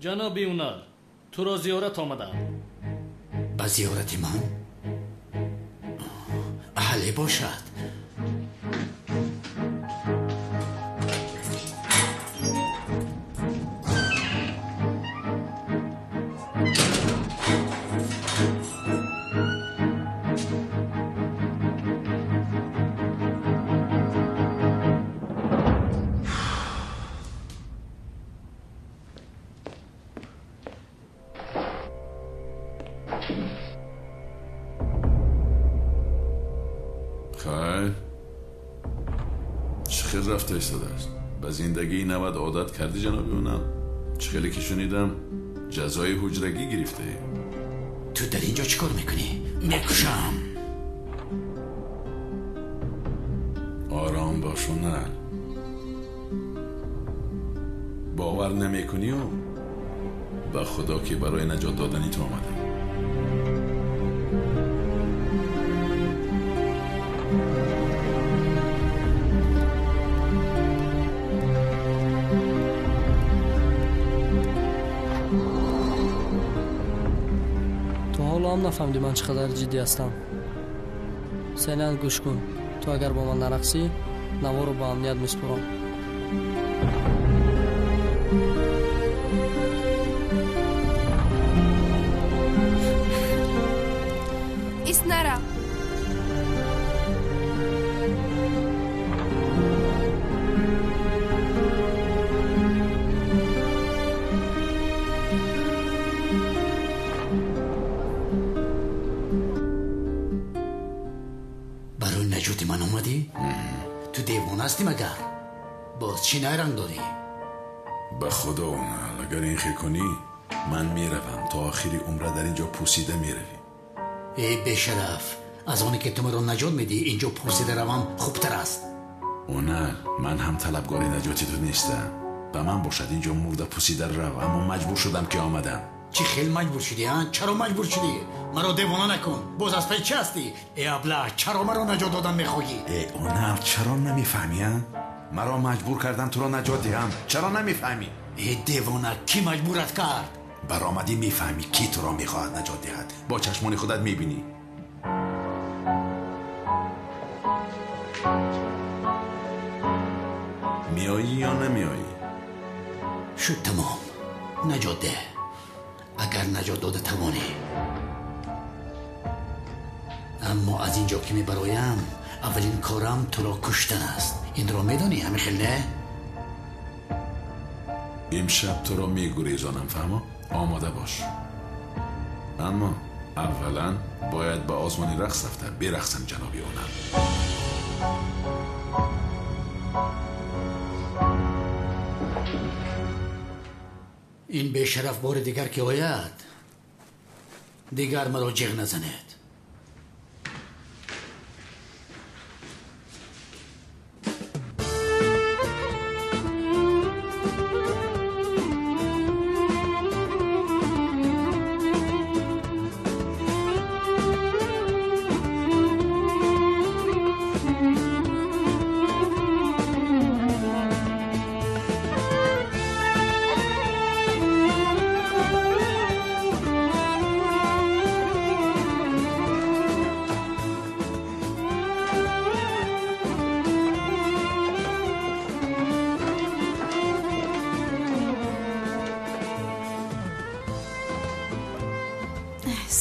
Ҷаноби Унал, туро зиёрат омадаам. Ба зиёрати ман? Аҳле бошад. Ба зиндагии навад одат кардӣ, ҷаноби Унал? Чӣ хеле ки шунидам, ҷазои ҳуҷрагӣ гирифтаӣ. Ту дар ин ҷо чӣ кор мекунӣ? Мекушам. Ором бош, Унал. Бовар намекунию? Ба худо ки барои наҷот додани ту омадам. Ҳам нафаҳмидӣ ман чӣ қадар ҷиддӣ ҳастам. Селин, гӯш кун. Ту агар бо ман нарақсӣ, наворо ба амният месупорам. Иснара. Ту девона ҳастӣ магар? Боз чӣ найранг дорӣ? Ба худо, Унал, агар ин хел кунӣ, ман меравам. То охири умра дар ин ҷо пусида меравӣ. Эй бешараф, аз оне ки ту маро наҷот медиҳӣ, ин ҷо пусида равам хубтар аст. Унал, ман ҳам талабгори наҷоти ту нестам. Ба ман бошад ин ҷо мурда пусида рав, аммо маҷбур шудам ки омадам. Чӣ хел маҷбур шудӣ, а? Чаро маҷбур шудӣ? Маро девона накун. Боз аз пай чӣ ҳастӣ? Э аблаҳ, чаро маро наҷот додан мехоҳӣ? Э Унал, чаро намефаҳмӣ, а? Маро маҷбур кардан туро наҷот диҳам. Чаро намефаҳмӣ? Э девона, кӣ маҷбурат кард? Баромадӣ мефаҳмӣ кӣ туро мехоҳад наҷот диҳад. Бо чашмони худат мебинӣ. Меоӣ ё намеоӣ? Шуд тамом. Наҷот деҳ. Агар наҷот дода тавонӣ. Аммо аз ин ҷо ки мебароям, аввалин корам туро куштан аст. Инро медонӣ, ҳамин хел не? Имшаб туро мегурезонам, фаҳмо? Омода бош. Аммо аввалан бояд ба озмони рақс рафта берақсам, ҷаноби Унал. Ин бешараф бори дигар ки ояд, дигар маро ҷиғ назанед.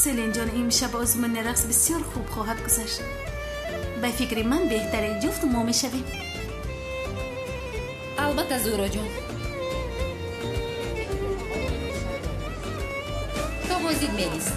Селин ҷон, имшаб озмуни рақс бисёр хуб хоҳад гузашт. Ба фикри ман беҳтарин ҷуфт мо мешавем. Албатта, Зуҳроҷон. То бозид мерис.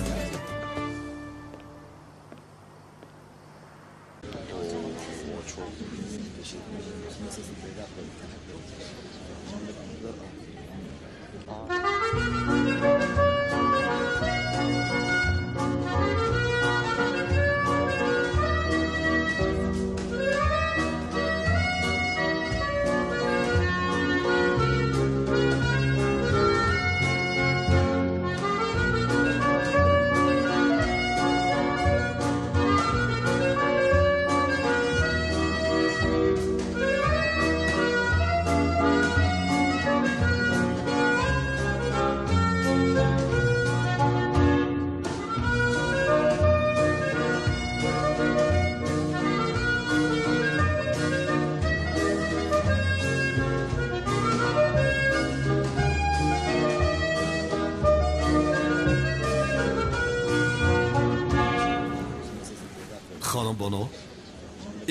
Хонум Боно,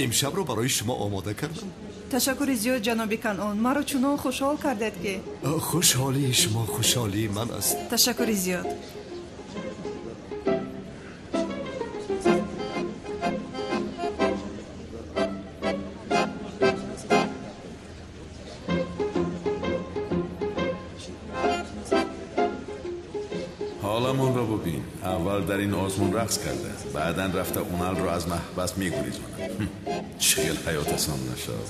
имшабро барои шумо омода кардам. Ташаккури зиёд, ҷаноби Канъон. Маро чунон хушҳол кардед, ки Хушҳолии шумо хушҳолии ман аст. Ташаккури зиёд. ҳоламонро бубин. Аввал дар ин озмун рақс карда, баъдан рафта Уналро аз маҳбас мегурезонад. Чӣ хел ҳаёт осон нашуд.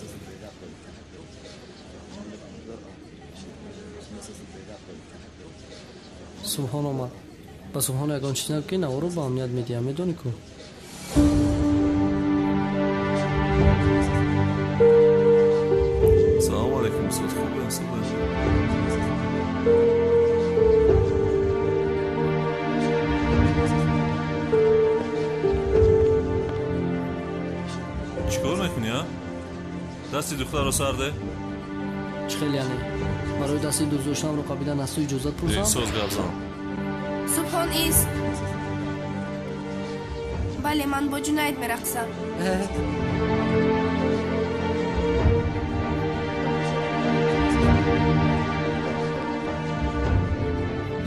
Субҳон омад. Ба Субҳон ягон чиз нагӯ, ки наворо ба амният медиҳам, медонӣ ку? Салому алайкум, устод. Хуб ҳастед? Чикор мекунӣ, а? Дасти духтарро сарде? Чӣ хел яъне? Барои дасти дӯст доштамро қабидан аз ту иҷозат пурсам? Соз гап зан. Субҳон ист. Бале, ман бо Ҷунайд мерақсам.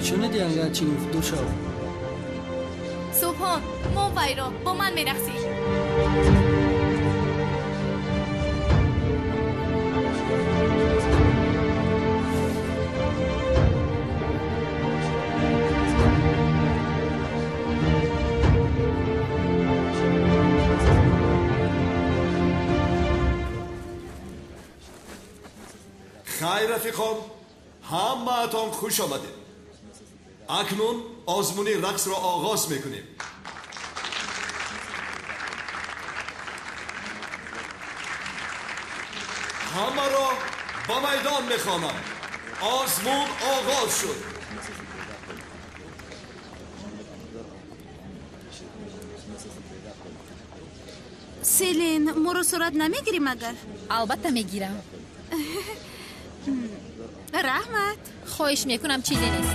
Шуниди, ангар чӣ гуфт? Дур шав. Субҳон, мо вайро бо ман мерақсӣ. Хайр, рафиқон, ҳамаатон хуш омадед. Акнун озмуни рақсро оғоз мекунем. Ҳамаро ба майдон мехонам. Озмун оғоз шуд. Селин, моро сурат намегирӣ магар? Албатта мегирам. Раҳмат. Хоҳиш мекунам, чизе нест.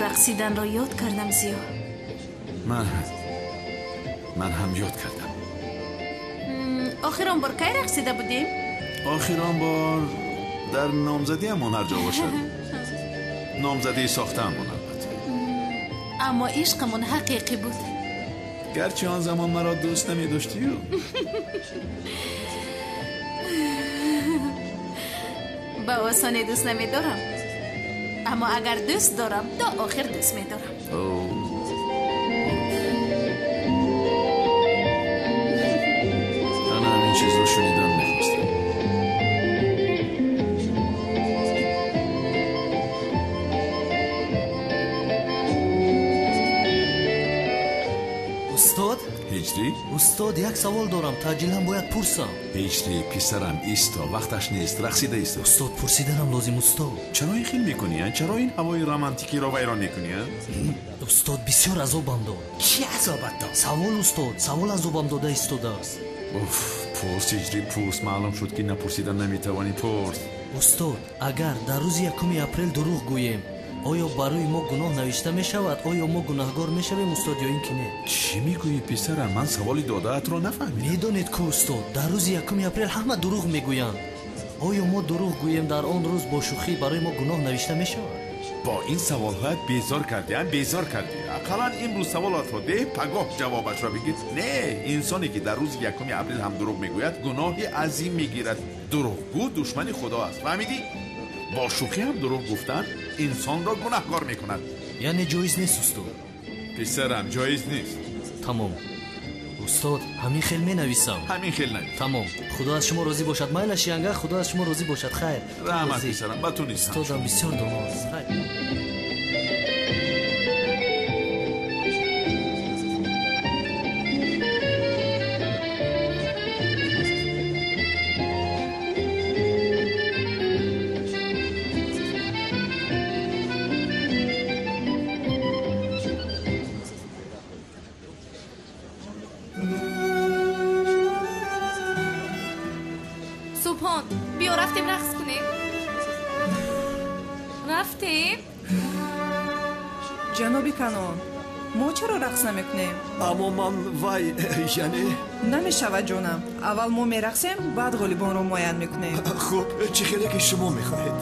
Рақсиданро ёд кардам, Зиё. Ман ҳам ёд кардам. Охир он бор кай рақсида будем? Охир он бор дар номзадиамон ҳар ҷо бошад. Номзадии сохтаамон, албатта. Аммо ишқамон ҳақиқӣ буд. Гарчи он замон маро дӯст намедоштию. Ба осонӣ дӯст намедорам. Аммо агар дӯст дорам, то охир дӯст медорам. Ана ҳамин чизро шунидан мехостам. Ҳиҷрӣ? Устод, як савол дорам, таъҷилан бояд пурсам. Ҳиҷрӣ, писарам, исто, вақташ нест, рақсида исто. Устод, пурсиданам лозим, устод. Чаро ин хел мекунӣ, а? Чаро ин ҳавои романтикиро вайрон мекунӣ, а? Устод, бисёр азобам дод. Чӣ азобат дод? Савол, устод, савол азобам дода истодааст. Уф, пурс, ҳиҷрӣ, пурс. Маълум шуд, ки напурсидан наметавонӣ, пурс. Устод, агар дар рӯзи 1 апрел дурӯғ гӯем, оё барои мо гуноҳ навишта мешавад? Оё мо гунаҳгор мешавем, устод, ё ин ки не? Чӣ мегӯӣ, писарам? Ман саволи додаатро нафаҳмидам. Медонед ку, устод, дар рӯзи 1 апрел ҳама дурӯғ мегӯянд. Оё мо дурӯғ гӯем дар он рӯз бо шӯхӣ барои мо гуноҳ навишта мешавад? Бо ин саволҳоят безор кардӣ, безор кардӣ. Ақаллан имрӯз саволатро деҳ, пагоҳ ҷавобашро бигир. Не, инсоне ки дар рӯзи 1 апрел ҳам дурӯғ мегӯяд, гуноҳи азим мегирад. Дурӯғгӯ душмани Худо аст, фаҳмидӣ? Бо шӯхӣ ҳам дурӯғ гуфтан инсонро гунаҳкор мекунад. Яъне ҷоиз нест, устод? Писарам, ҷоиз нест. Тамом. Устод, ҳамин хел менависам. Ҳамин хел навис. Тамом. Худо аз шумо розӣ бошад. Майлаш янга, Худо аз шумо розӣ бошад. Хайр. Раҳмат, писарам, ба ту нестам. Устодам бисёр доно аст. Хайр. Субҳон, биё рафтем рақс кунем. Рафтем? Ҷаноби Канон, мо чаро рақс намекунем? Аммо ман вай, яъне... Намешавад, ҷонам. Аввал мо мерақсем, баъд ғолибонро муайян мекунем. Хуб, чӣ хеле ки шумо мехоҳед.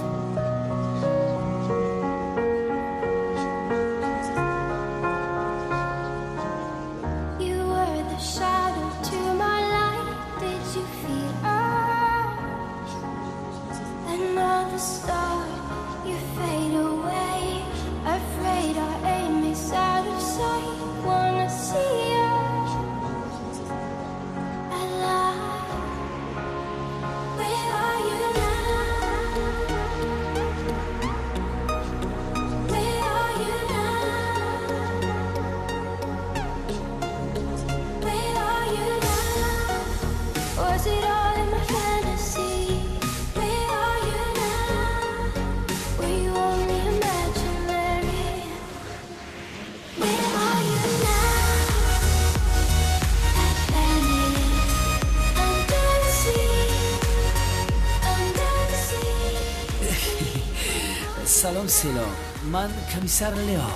Салом, Село. Ман комиссар Лео.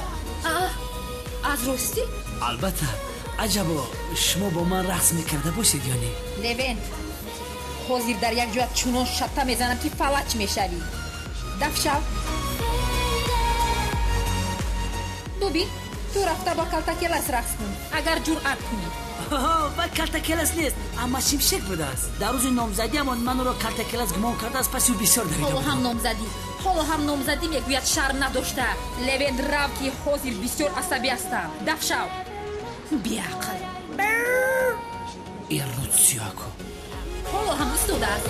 Аз ростӣ? Албатта. Аҷабо, шумо бо ман рақс мекарда бошед ё не? Левент, ҳозир дар як ҷоят чунон шатта мезанам, ки фалаҷ мешавӣ. Даф шав. Бубин, ту рафта ба калтакелас рақс кун, агар ҷуръат кунӣ. Ва калтакелас нест, амма шимшек будааст. Дар рӯзи номзадиамон ман ӯро калтакелас гумон кардааст, пас ӯ бисёр давида ҳоло ҳам номзадӣ, ҳоло ҳам номзадӣ мегӯяд, шарм надошта. Левент, рав, ки ҳозир бисёр асабӣ ҳастам. Даф шав. Беақл. Иррутсиёко. Ҳоло ҳам истодааст.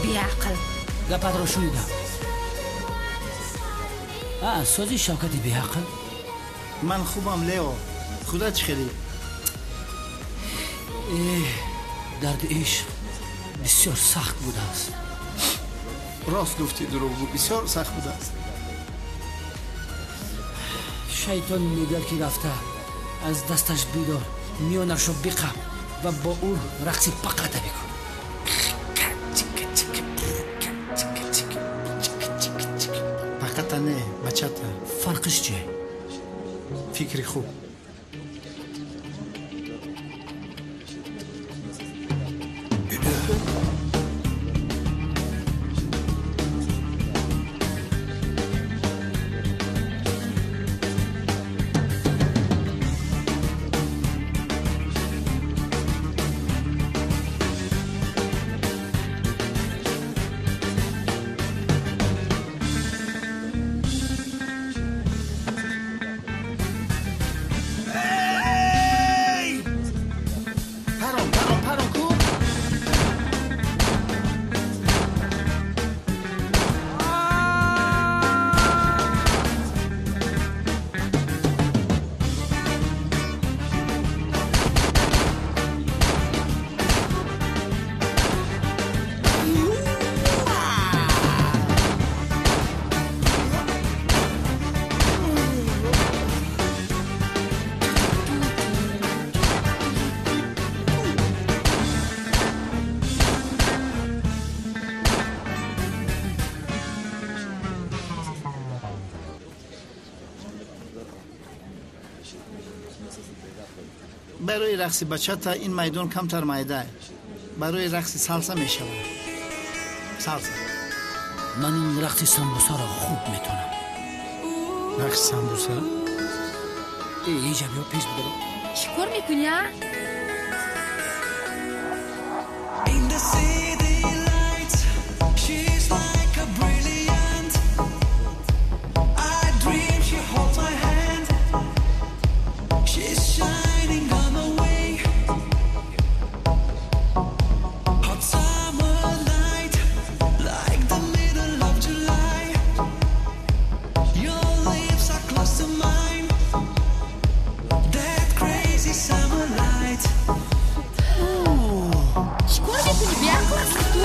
Беақл. Гапатро шунидам. Сози Шавкати беақл. Ман хубам, Лео. Худо чӣ хеле? Дарди ишқ бисёр сахт будааст. Рост гуфтӣ, дурӯғгӯ, бисёр сахт будааст. Шайтон мегӯяд, ки рафта аз дасташ бидор, миёнашро биқаб ва бо ӯ рақси пақата бикун. Пақата не, бачата. Фарқиш чие? Фикри хуб. Барои рақси бачата ин майдон камтар майда. Барои рақси салса мешавад. Салса. Ман ин рақси самбусаро хуб метонам. Рақси самбуса? Эҷа биё пеш бидорам. Чӣ кор мекунӣ, а? In the city lights, she's like a brilliant. I dream she holds my hand. She's shining on my way. Hot summer night, like the middle of July. Your lips are close to mine. That crazy summer light. Чӣ кор мекунӣ, беақл ҳастӣ ту?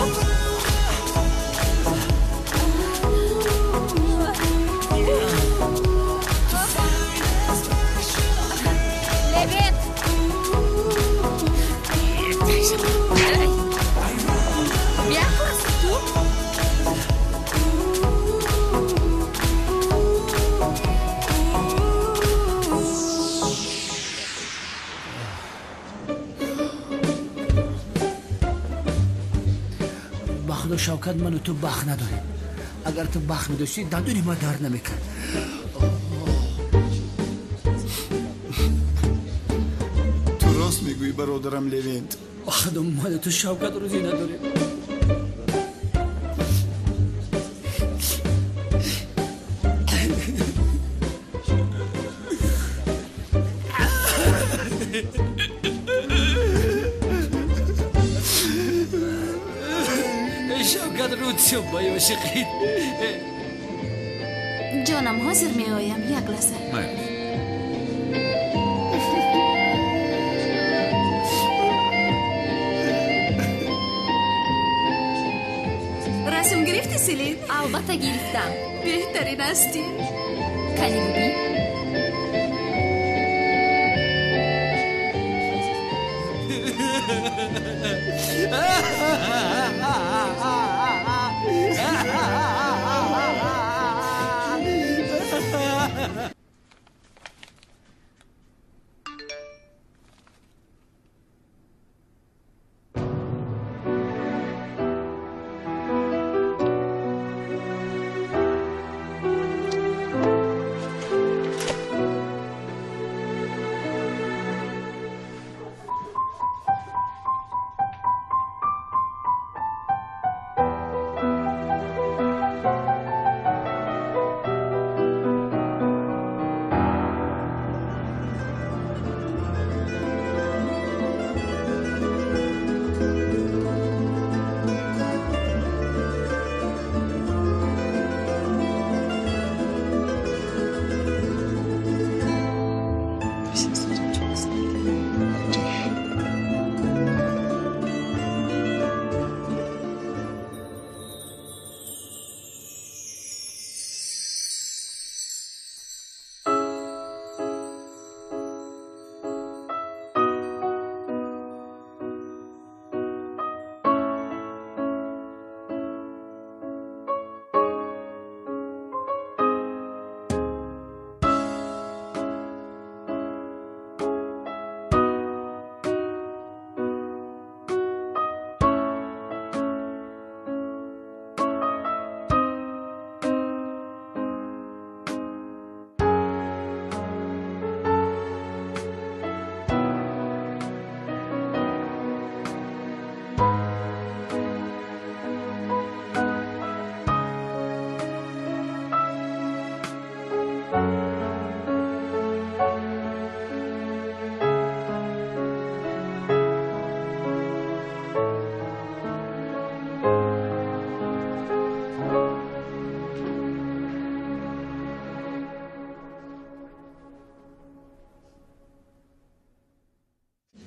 Левент! Беақл ҳастӣ ту? Ба худо Шавкат, ману ту бахт надорем. Агар ту бахт медоштӣ, дандони ма дард намекард. Ту рост мегӯӣ, бародарам Левент. Ба худо ману ту Шавкат рӯзӣ надорем. Шавкат рӯд шуд ба ошиқит. Ҷонам, ҳозир меоям, як лаҳза. Майли. Расм гирифтӣ, Селин? Албатта гирифтам. Беҳтарин ҳастӣ. Кани бубин.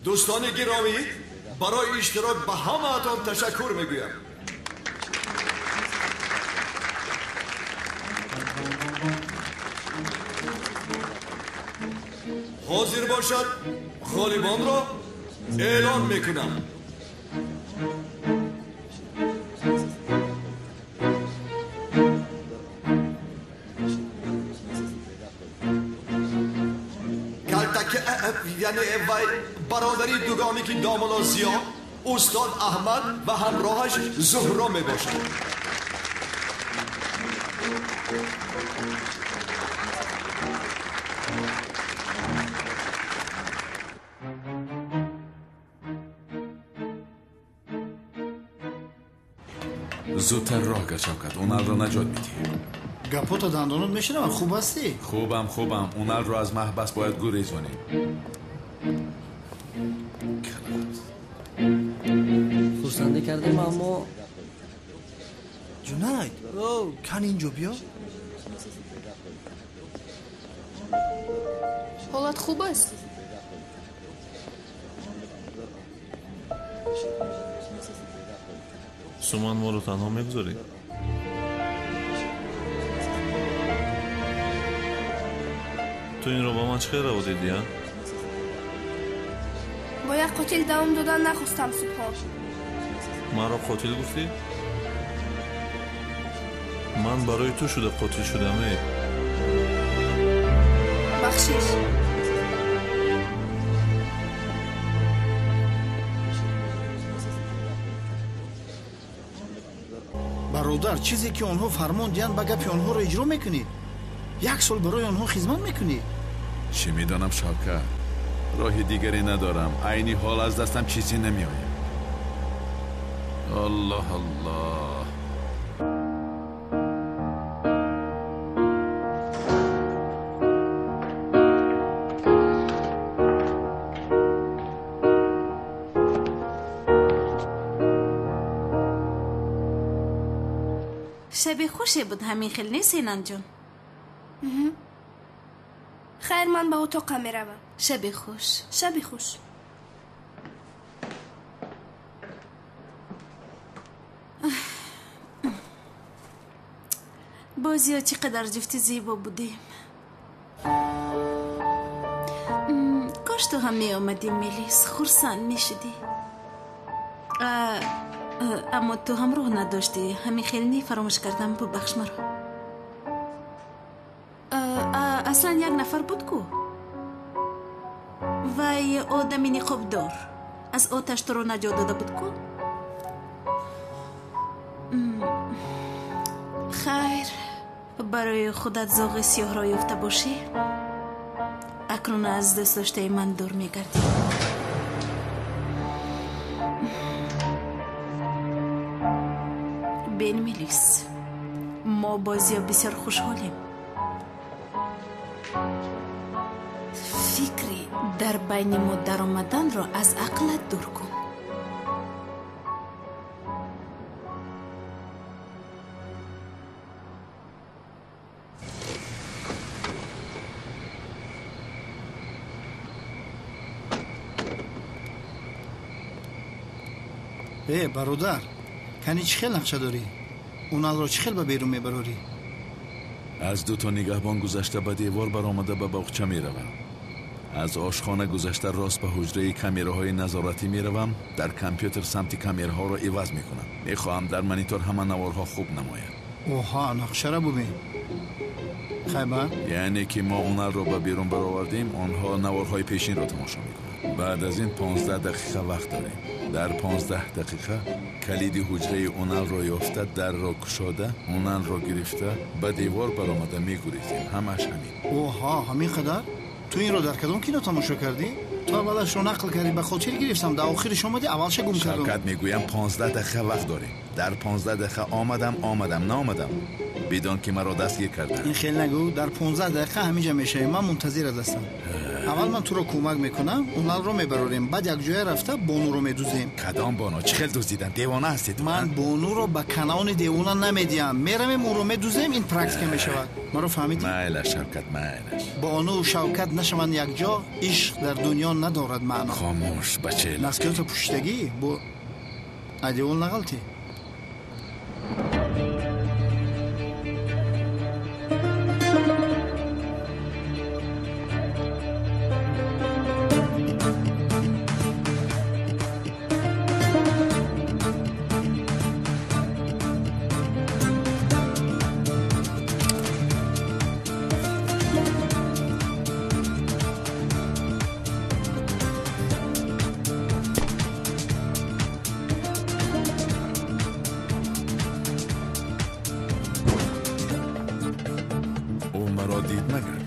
Дӯстони гиромӣ, барои иштирок ба ҳамаатон ташаккур мегӯям. Ҳозир бошад, ғолибонро эълон мекунам. Яъне вай бародари дугоне ки домулло Зиё, устод Аҳмад ва ҳамроҳаш Зуҳро мебошад. Зудтар роҳ гар, Шавкат, Уналро наҷот медиҳем. Гапота дандонот мешунавам, хуб ҳастӣ? Хубам, хубам. Уналро аз маҳбас бояд гурезонем. Хурсандӣ кардем, аммо Ҷунайд, кан инҷо биё. Ҳолат хуб аст? Суман, моро танҳо мегузорӣ? Ту инро ба ман чӣ хел раво дидӣ, а? Бо як қотил давом додан нахостам, Субҳон. Маро қотил гуфтӣ? Ман барои ту шуда қотил шудам, э? Бахшиш. Бародар, чизе ки онҳо фармон диҳанд, ба гапи онҳоро иҷро мекунӣ? Як сол барои онҳо хизмат мекунӣ? Чӣ медонам, Шавкат, роҳи дигаре надорам. Айни ҳол аз дастам чизе намеояд. Аллоҳ, Аллоҳ. Шаби хуше буд, ҳамин хел нест, Сенанҷон? Хайр, ман ба утоқам меравам. Шаби хуш. Шаби хуш. Бозиё, чӣ қадар ҷуфти зебо будем. Кош ту ҳам меомадӣ, Мелис, хурсанд мешудӣ. Аммо ту ҳамроҳ надоштӣ, ҳамин хел не, фаромӯш кардам, бубахш маро. Аслан як нафар буд ку? Вай одами ниқобдор аз оташ туро наҷот дода буд ку? Хайр, барои худат зоғи сиёҳро ёфта бошӣ, акнун аз дӯстдоштаи ман дур мегардӣ. Бен, Мелис, мо бозиё бисёр хушҳолем. Фикри дар байни мо даромаданро аз ақлат дур кун. Э, бародар, кани чӣ хел нақша дорӣ? Уналро чӣ хел ба берун мебарорӣ? Аз дуто нигаҳбон гузашта, ба девор баромада, ба боғча меравам. Аз ошхона гузашта, рост ба ҳуҷраи камераҳои назоратӣ меравам. Дар компютер самти камераҳоро иваз мекунам. Мехоҳам дар монитор ҳама наворҳо хуб намояд. Оҳа, нақшара бубин. Хайр, яъне ки мо уналро ба берун баровардем, онҳо наворҳои пешинро тамошо мекунанд. Баъд аз ин 15 дақиқа вақт дорем. Дар 15 дақиқа калиди ҳуҷраи Уналро ёфта, дарро кушода, Уналро гирифта, ба девор баромада мегурезем. Ҳамааш ҳамин. Оҳа, ҳамин қадар? Ту инро дар кадом кино тамошо кардӣ? Ту аввалашро нақл кардӣ, ба хотир гирифтам, дар охириш омадӣ, аввалша гум кардам. Шавкат, мегӯям, 15 дақиқа вақт дорем. Дар 15 дақиқа омадам, омадам, наомадам, бидон ки маро дастгир карданд. Ин хел нагӯ, дар 15 дақиқа ҳаминҷа мешавем, ман мунтазират ҳастам. Аввал ман туро кӯмак мекунам, Уналро мебарорем, баъд якҷоя рафта бонуро медузем. Кадом боно? Чӣ хел дуздидан? Девона ҳастед? Ман бонуро ба канаони девона намедиҳам. Меравем, ӯро медузем, ин практика мешавад. Маро фаҳмидӣ? Майлаш, Шавкат, майлаш. Бону Шавкат нашаванд якҷо, ишқ дар дунё надорад маъно. Хомӯш, бача. Наскиёта пӯшидагӣ бо адевол нағалтӣ. Маро дид магар?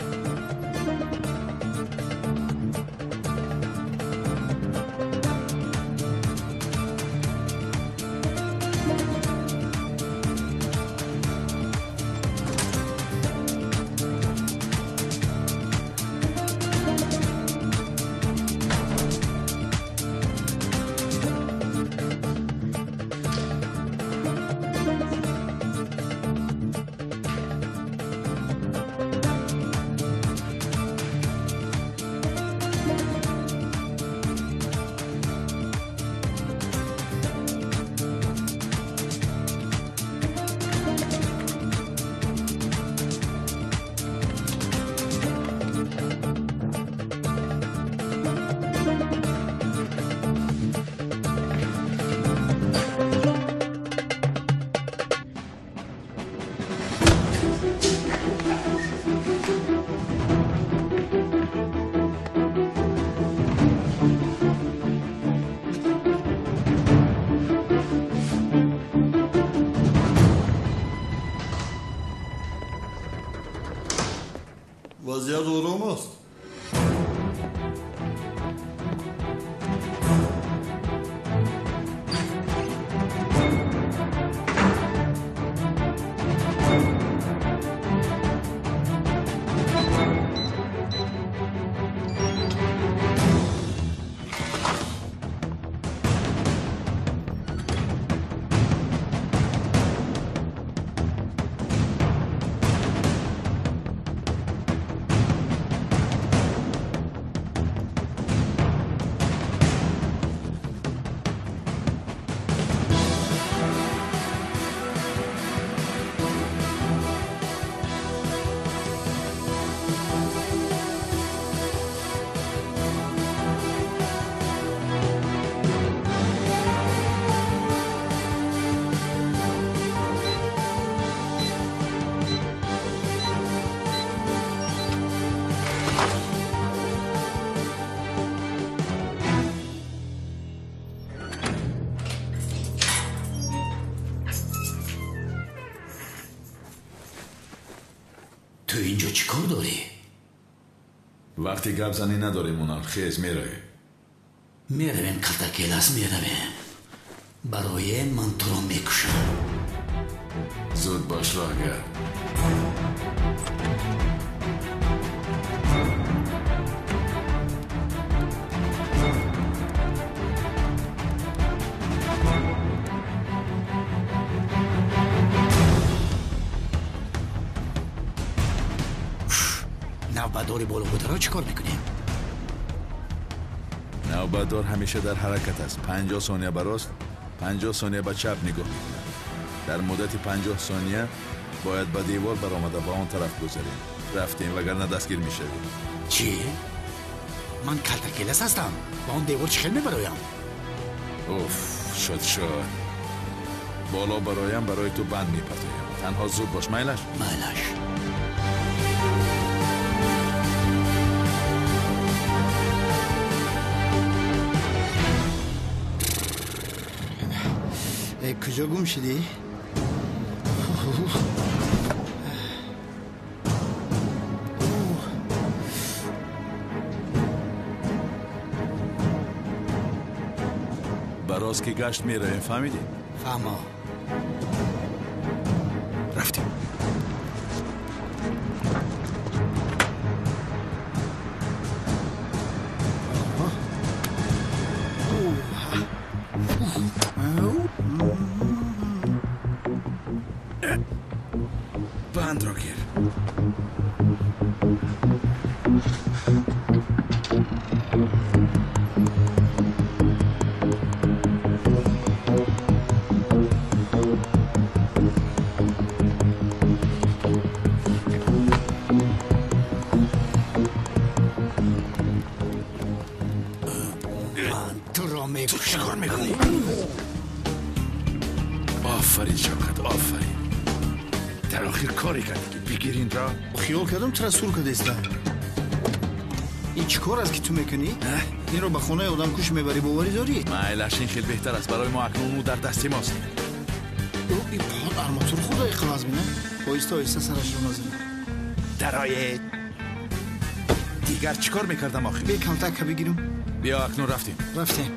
Вазъият ором аст. Ту инҷо чӣ кор дорӣ? Вақти гап занӣ надорем, Унал. Хез, меравем. Меравем, калтакелас, меравем. Барои ман туро мекушам. Зуд бош, роҳгар. Навбатдори болобударо чӣ кор мекунем? Навбатдор ҳамеша дар ҳаракат аст. 50 сония ба рост, 50 сония ба чап нигоҳ мекунад. Дар муддати 50 сония бояд ба девор баромада ба он тараф гузарем. Рафтем, вагарна дастгир мешавем. Чӣ? Ман калтакелас ҳастам. Ба он девор чӣ хел мебароям? Уф, шуд шуд. Боло бароям, барои ту банд мепартоям. Танҳо зуд бош, майлаш? Майлаш. Куҷо гум шудӣ? Ба рост ки гашт меравем, фаҳмидӣ? Фаҳмо. Рафтем. Бандро гир. Ман туро Ту чӣ кор мекунӣ? Офарин, Шавкат, офарин. Дар охир коре кардӣ ки бигир инро. Хиёл кардам тура сур кардеста. Ин чӣ кор аст ки ту мекунӣ? Инро ба хонаи одамкуш мебарӣ, боварӣ дорӣ? Майлаш, ин хел беҳтар аст. Барои мо акнун ӯ дар дасти мост. Арматур хӯрда иқлаз бина. Оҳиста оҳиста сарашро назан. Дароед. Дигар чӣ кор мекардам охир? Бе камтака бигирам. Биё акнун рафтем. Рафтем.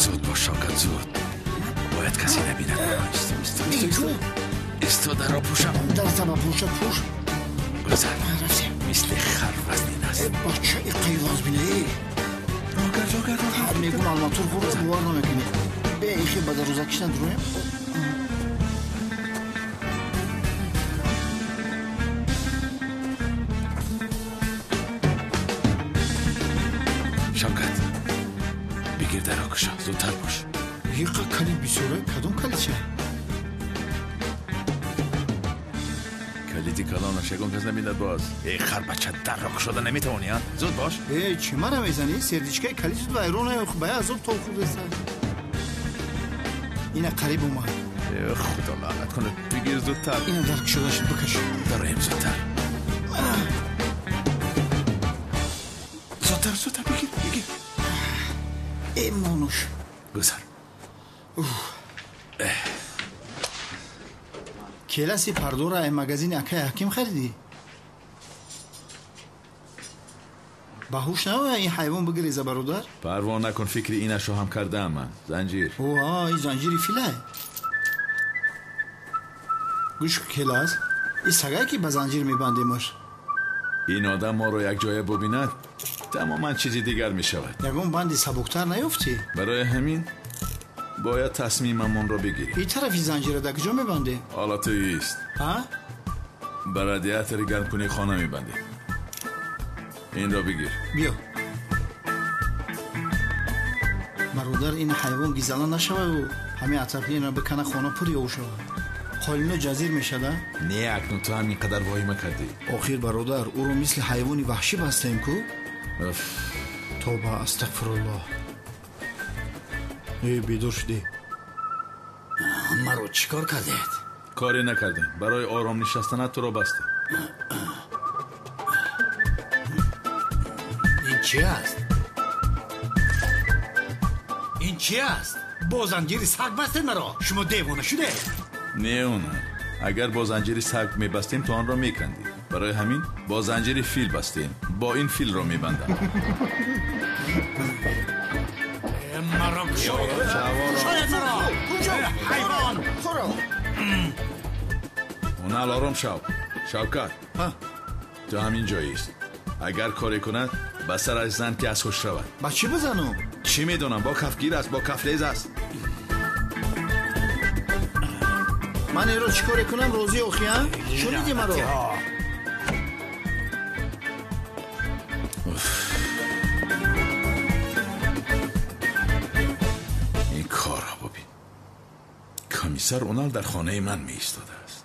Зуд бош, Шавкат, зуд. Бояд касе набинад. Исто, дарро пӯшам. Дастама пӯша, пӯш. Гузар. Рафтем. Мисли хар вазнин аст. Бача, иқай вазбина. Рогард, рогард, рогард. Мегум алматур хӯрда бовар намекунӣ. Бе ихи ба дарозакиш надуроем. Шавкат, бигир дарро куша, зудтар бош. Иқа калид бисёра, кадом калидча? Калиди калонаш ягон кас набинад боз. Эй харбача, дарро кушода наметавонӣ, а? Зуд бош. Э, чӣ мара мезанӣ? Сердичкаи калид зуд вайрон ба азоб тоб хӯрдаста. Ина қариб омад. Э, худо лаънат кунад. Бигир зудтар. Ина дар кушода шуд, бикаш. Дароем зудтар. Зудтар, зудтар, бигир, бигир. Э, монуш. Гузар. Келаси пардора ай магазини акай ҳаким харидӣ? Ба ҳуш наоя ин ҳайвон бигиреза, бародар? Парво накун, фикри инашро ҳам кардаам ман. Занҷир. О, ин занҷири филай. Гӯш, келас, ин сагае ки ба занҷир мебандемаш. Ин одам моро якҷоя бубинад, тамоман чизи дигар мешавад. Ягон банди сабуктар наёфтӣ? Барои ҳамин бояд тасмимамонро бигирем. Ин тарафи занҷира дар куҷо мебандем? Ҳоло туист. Ба радиатори гармкунии хона мебандем. Инро бигир. Биё. Бародар, ин ҳайвон гизала нашаваю ҳамин атрофиро бикана, хона пур ёв шавад. Қолино ҷазир мешада? Не, акнун ту ҳам ин қадар воҳима кардӣ. Охир, бародар, ӯро мисли ҳайвони ваҳшӣ бастаем ку? Тоба, астағфируллоҳ. Э, бедор шудӣ. Маро чӣ кор кардед? Коре накардем. Барои ором нишастанат туро бастем. Ин чӣ аст? Ин чӣ аст? Бо занҷири саг бастед маро? Шумо девона шудед? Не, она. Агар бо занҷири саг мебастем, ту онро мекандӣ. Барои ҳамин бо занҷири фил бастем. Бо ин филро мебандам. Маро кушоед! Кушоед маро! Ҳайвон! Ҳунал, ором шав. Шавкат, ту ҳамин ҷоист. Агар коре кунад, ба сараш зан ки аз ҳуш равад. Ба чӣ бизанам? Чӣ медонам, бо кафгир аст, бо кафлез аст. Ман инро чӣ коре кунам, розӣ охи, а? Шунидӣ маро? Ин корро бубин. Комиссар Унал дар хонаи ман меистодааст.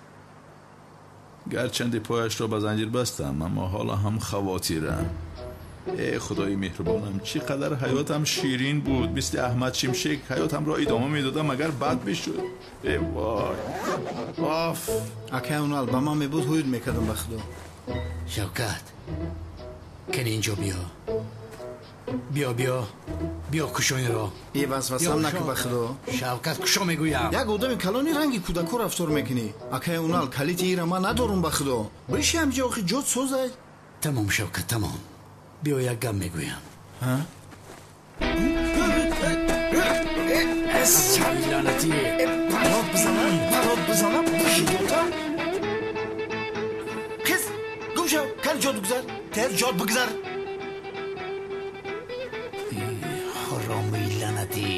Гарчанде пояшро ба занҷир бастам, аммо ҳоло ҳам хавотирам. Э, худои меҳрубонам, чӣ қадар ҳаётам ширин буд. Мисли Аҳмад Шимшек ҳаётамро идома медодам, агар бад мешуд. Э вой, оф. Акай Унал, ба ман мебуд, ҳуюд мекардам, ба худо. Шавкат, кани инҷо биё. Биё, биё, биё, кушо инро. Е, васвасам накун, ба худо. Шавкат, кушо мегӯям. Як одами калони ранги кӯдако рафтор мекунӣ. Акай Унал, калити ира ман надорум, ба худо. Биши ҳамҷо, охи ҷот созай. Тамом, Шавкат, тамом. Биё, як гап мегӯям. Лаънатӣ. Парод бизанам, парод бизанам, бишидота. Қиз, гум шав, кани ҷот бигзар, тез ҷот бигзар. Ҳаромии лаънатӣ,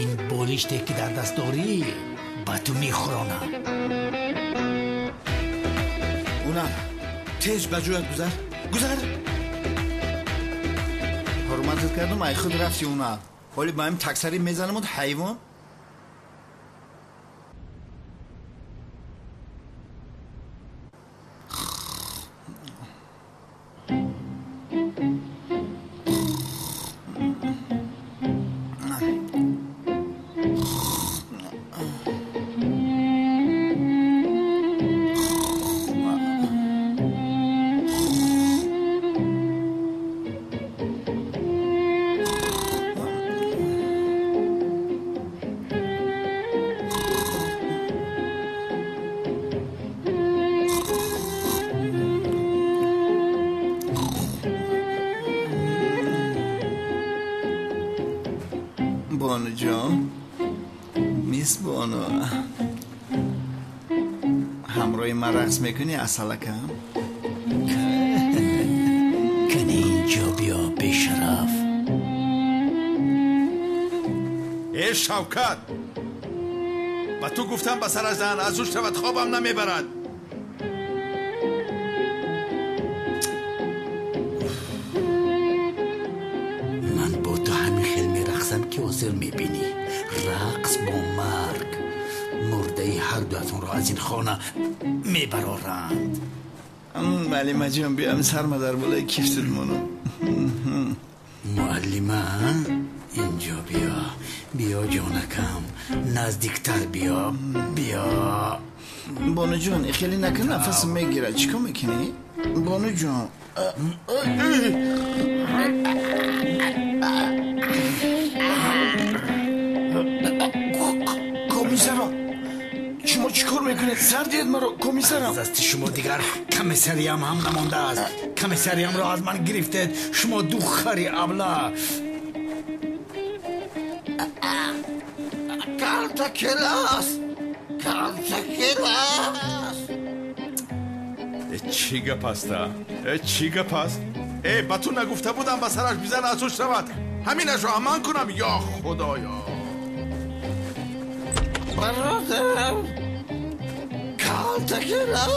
ин болиште ки дар даст дорӣ ба ту мехӯронам. Унал, тез ба ҷоят гузар, гузар. Ҳурматат кардам, ай худ рафти, Унал. Ҳоли ба ҳамин таксарӣ мезанамуд, ҳайвон. Бону ҷон, мисс Бону, ҳамроҳи ман рақс мекунӣ, асалакам? Кани инҷо биё, бешараф. Э Шавкат, ба ту гуфтам ба сараш зан, аз ӯ шавад хобам намебарад. Ман бо ту ҳамин хел мерақсам, ки ҳозир мебинӣ. Рақс бо марг. Мурдаи ҳар дуатонро аз ин хона мебароранд. Муаллимаҷон, биям сарма дар болои кифтут монам. Муаллима, инҷо биё. Биё ҷонакам, наздиктар биё, биё. Бонуҷон, хеле накун, нафасам мегирад. Чӣ кор мекунӣ? Бонуҷон. Комиссарам, шумо чӣ кор мекунед? Сар диҳед маро, комиссарам. Аз дасти шумо дигар комиссариям ҳам намондааст. Комиссариямро аз ман гирифтед, шумо ду хари абла. Карта келас, карта келас. Чӣ гап аст? Чӣ гап аст? Э, ба ту нагуфта будам ба сараш бизан, аз ӯ шавад. Ҳаминашро аман кунам, ё худоё. Бародар, карта келас.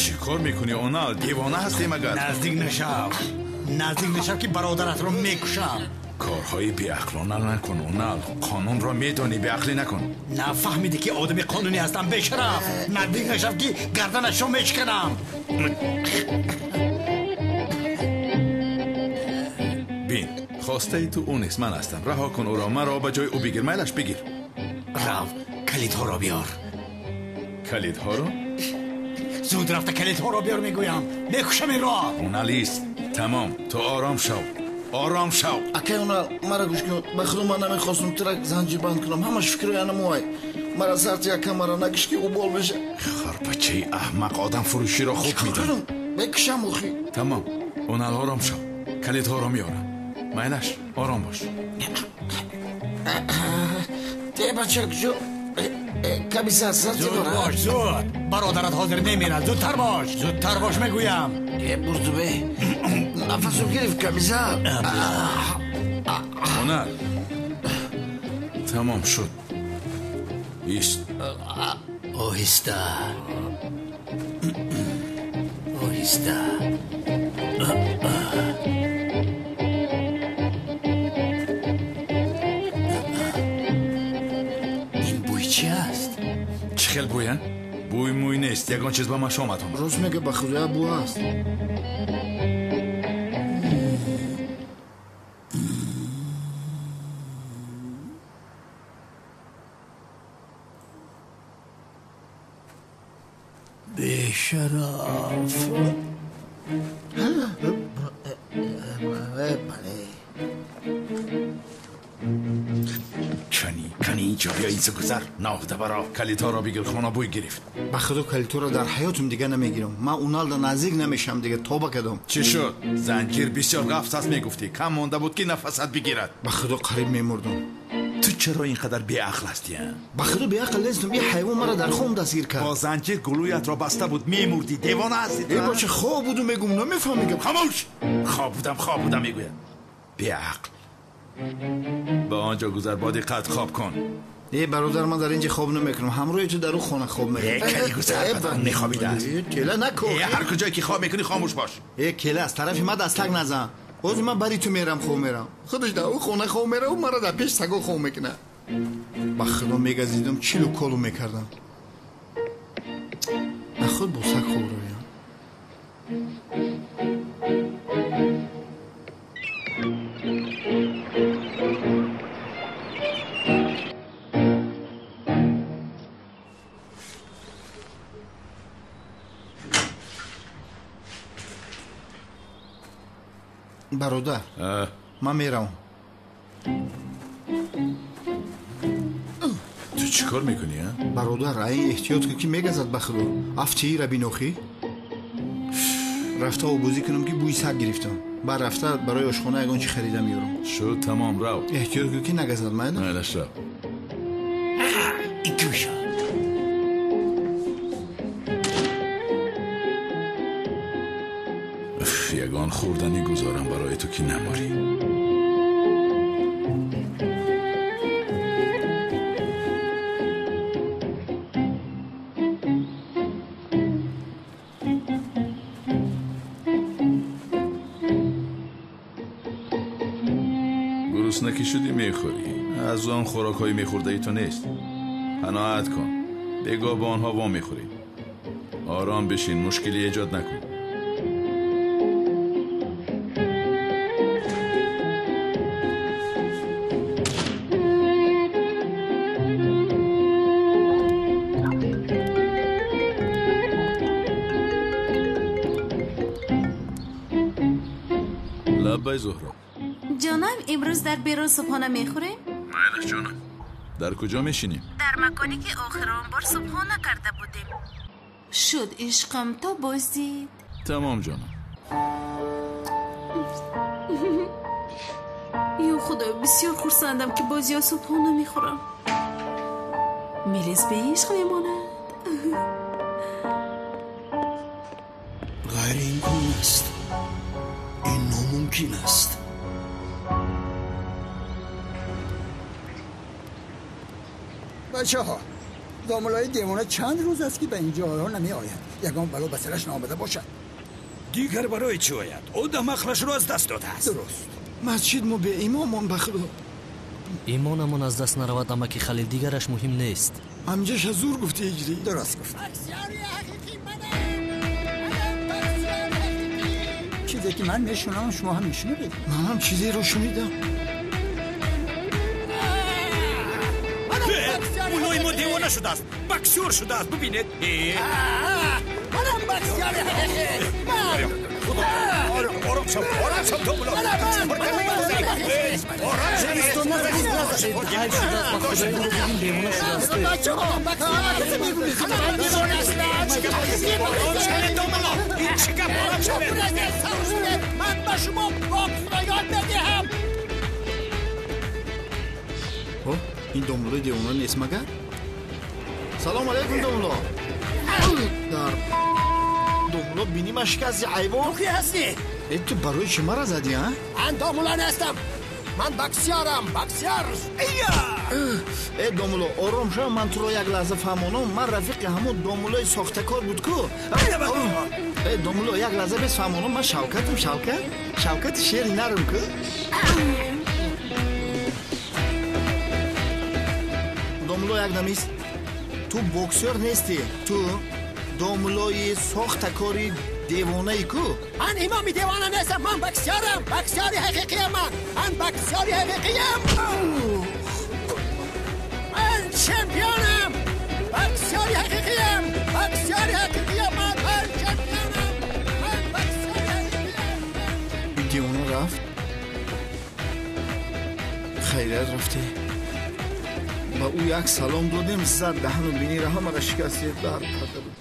Чӣ кор мекунӣ, Онал? Девона ҳастӣ магар? Наздик нашав, наздик нашав, ки бародаратро мекушам. Корҳои беақлона накун, Онал. Қонунро медонӣ, беақлӣ накун. Нафаҳмидӣ, ки одами қонунӣ ҳастам, бешараф. Наздик нашав, ки гарданашро мешиканам. Бин, хостаи ту ӯ нест, ман ҳастам. Раҳо кун ӯро, маро ба ҷои ӯ бигир. Майлаш, бигир. Рав, калидҳоро биёр. Калидҳоро? Зуд рафта калидҳоро биёр, мегӯям. Мекушам инро. Онал, ист. Тамом, ту ором шав. Ором шав. Акай Онал, мара гӯш кун. Ба худо ман намехостум тура занҷирбанд кунам. Ҳамаш фикрои анамуай. Мара сарти яка мара накиш, ки ӯ бол беша. Харбачаи аҳмақ, одам фурӯширо хуб медонӣ. Мекушам охи. Тамом, Онал, ором шав. Калидҳоро меорам. Майлаш, ором бош. Те бача куҷо? Комиссар, сарти Зуд бош, зуд. Бародарат ҳозир мемирад. Зудтар бош, зудтар бош, мегӯям. Э, бурдубе. Нафасум гирифт, комиссар. Онал, тамом шуд. Ист. Оҳиста, оҳиста. Ин бӯй чи аст? Чӣ хел бӯя? Бӯй мӯй нест, ягон чиз ба машомат омад. Рост мега, ба худоя бӯ аст. Бешараф. Кани, кани инҷо биё, инсо гузар. Наҳдабаро, калидҳоро бигир, хона бӯй гирифт. Ба худо калидҳоро дар ҳаётум дига намегирам. Ман Уналда наздик намешам дига, тоба кардам. Чӣ шуд? Занҷир бисёр ғафс аст мегуфтӣ. Кам монда буд, ки нафасат бигирад. Ба худо қариб мемурдам. Ту чаро ин қадар беақл ҳастӣ? Ба худо беақл нестам. Ин ҳайвон маро дар хом дастгир кард. Бо занҷир гулӯятро баста буд, мемурдӣ. Девона ҳастӣ ту? Э бача, хоб будум, мегум, намефаҳмӣ гап. Хомӯш! Хоб будам, хоб будам мегӯяд. Беақл. Ба он ҷо гузар, бо диққат хоб кун. Э бародар, ман дар инҷа хоб намекунам. Ҳамроҳи ту дар ӯ хона хоб мекунам. Э кали гузар, бадан мехобидааст. Кела нако. Э ҳар куҷое ки хоб мекунӣ, хомӯш бош. Э кела, аз тарафи ман дастак назан. Ҳозир ман бари ту мерам, хоб мерам. Худаш дар ӯ хона хоб мераву маро дар пеш саго хоб мекунад. Ба худо мегазидам, чилу колу мекардам. На худ бо саг хоб равям. Бародар, ман меравам. Ту чӣ кор мекунӣ, а? Бародар, ай эҳтиёт кун, ки мегазад, ба худо. Афтиира бинохӣ. Рафта обозӣ кунам ки бӯи саг гирифтам. Баъд рафта барои ошхона ягон чи харида меёрам. Шуд, тамом, рав. Эҳтиёт кун ки нагазад, майла? Майлаш, рав. Ягон хӯрданӣ гузорам барои ту ки наморӣ. Гурусна ки шудӣ мехӯрӣ. Аз он хӯрокҳои мехӯрдаи ту нест. Қаноат кун. Бегоҳ бо онҳо во мехӯрӣ. Ором бишин, мушкилӣ эҷод накун. Лаббай, Зуҳро. Ҷонам, имрӯз дар берун субҳона мехӯрем? Майлаш, ҷонам. Дар куҷо мешинем? Дар маконе ки охирон бор субҳона карда будем. Шуд ишқам, то боздид. Тамом, ҷонам. Ё Худоё, бисёр хурсандам ки боз ё субҳона мехӯрам. Мелис бе ишқ мемонад. Ғайриимкон аст. Ин номумкин аст. Бачаҳо, домулои девона чанд рӯз аст ки ба ин ҷойҳо намеояд. Ягон бало ба сараш наомада бошад. Дигар барои чӣ ояд? Одам ақлашро аз даст додааст. Дуруст. Масҷид мо беимомон, ба Худо. Имонамон аз даст наравад, амаки Халил, дигараш муҳим нест. Амҷаша зур гуфти, иҷрӣ. Дуруст гуфт. Чизе ки ман мешунавам, шумо ҳам мешунавед. Ман ҳам чизеро шунидам. Муллои мо девона шудааст, боксёр шудааст, бубинед. Манам боксёри ҳақиқӣ. Ором шав, ором шав, домулло. Ором шав. Бачаҳо, касе мегӯяд ман девона ҳастам. Ором шавед, домулло. Ин чӣ гап? Ором шавед. Ман ба шумо боксро ёд медиҳам. Ин домуллои девона нест магар? Салом алайкум, домулло. Дар домулло бинима шикасти, ҳайвон. Ту ки ҳастӣ? Э, ту барои чӣ мара задӣ, а? Ман домулло нестам. Ман боксёрам, боксёр. Э, домулло, ором шав, ман туро як лаҳза фаҳмонам. Ман рафиқи ҳамон домуллои сохтакор буд ку. Э, домулло, як лаҳза бес фаҳмонам. Ман Шавкатам, Шавкат. Шавкати шери нарм ку. Домулло, як дамист. Ту боксёр нестӣ. Ту домуллои сохтакори девонаи ку. Ман имоми девона нестам. Ман боксёрам. Боксёри ҳақиқиям ман. Ман боксёри ҳақиқиям. Ман чемпионам. Боксёри ҳақиқиям. Боксёри ҳақиқиям ман. Ман чемпионам. Ман боксёри ҳақиқиям. Девона рафт. Хайрият рафтӣ. Ба ӯ як салом додем, зад даҳану бинира ҳамаро шикасти, дард карда буд.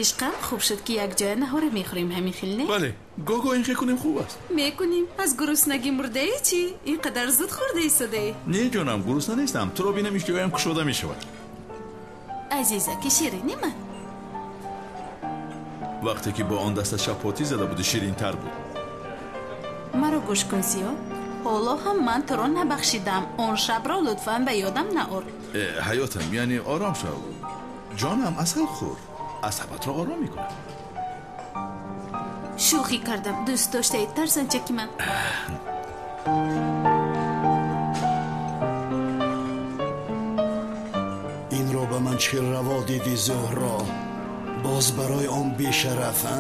Ишқам, хуб шуд ки якҷоя наҳора мехӯрем, ҳамин хел не? Бале, гоҳ-гоҳ ин хел кунем хуб аст. Мекунем. Аз гуруснагӣ мурдаи чӣ? Ин қадар зуд хӯрда истодаӣ? Не, ҷонам, гурусна нестам. Туро бинам иштиҳоям кушода мешавад. Азизаки ширини ман. Вақте ки бо он даста шапотӣ зада буди, ширинтар буд. Маро гӯш кун, Зиё. Ҳоло ҳам ман туро набахшидам. Он шабро лутфан ба ёдам наор. Ҳаётам, яъне ором шав. Ҷонам, асал хӯр. Асабатро ором мекунад. Шӯхӣ кардам, дӯст доштаи тарсанчаки ман. Инро ба ман чӣ раво дидӣ, Зуҳро? Боз барои он бешараф, а?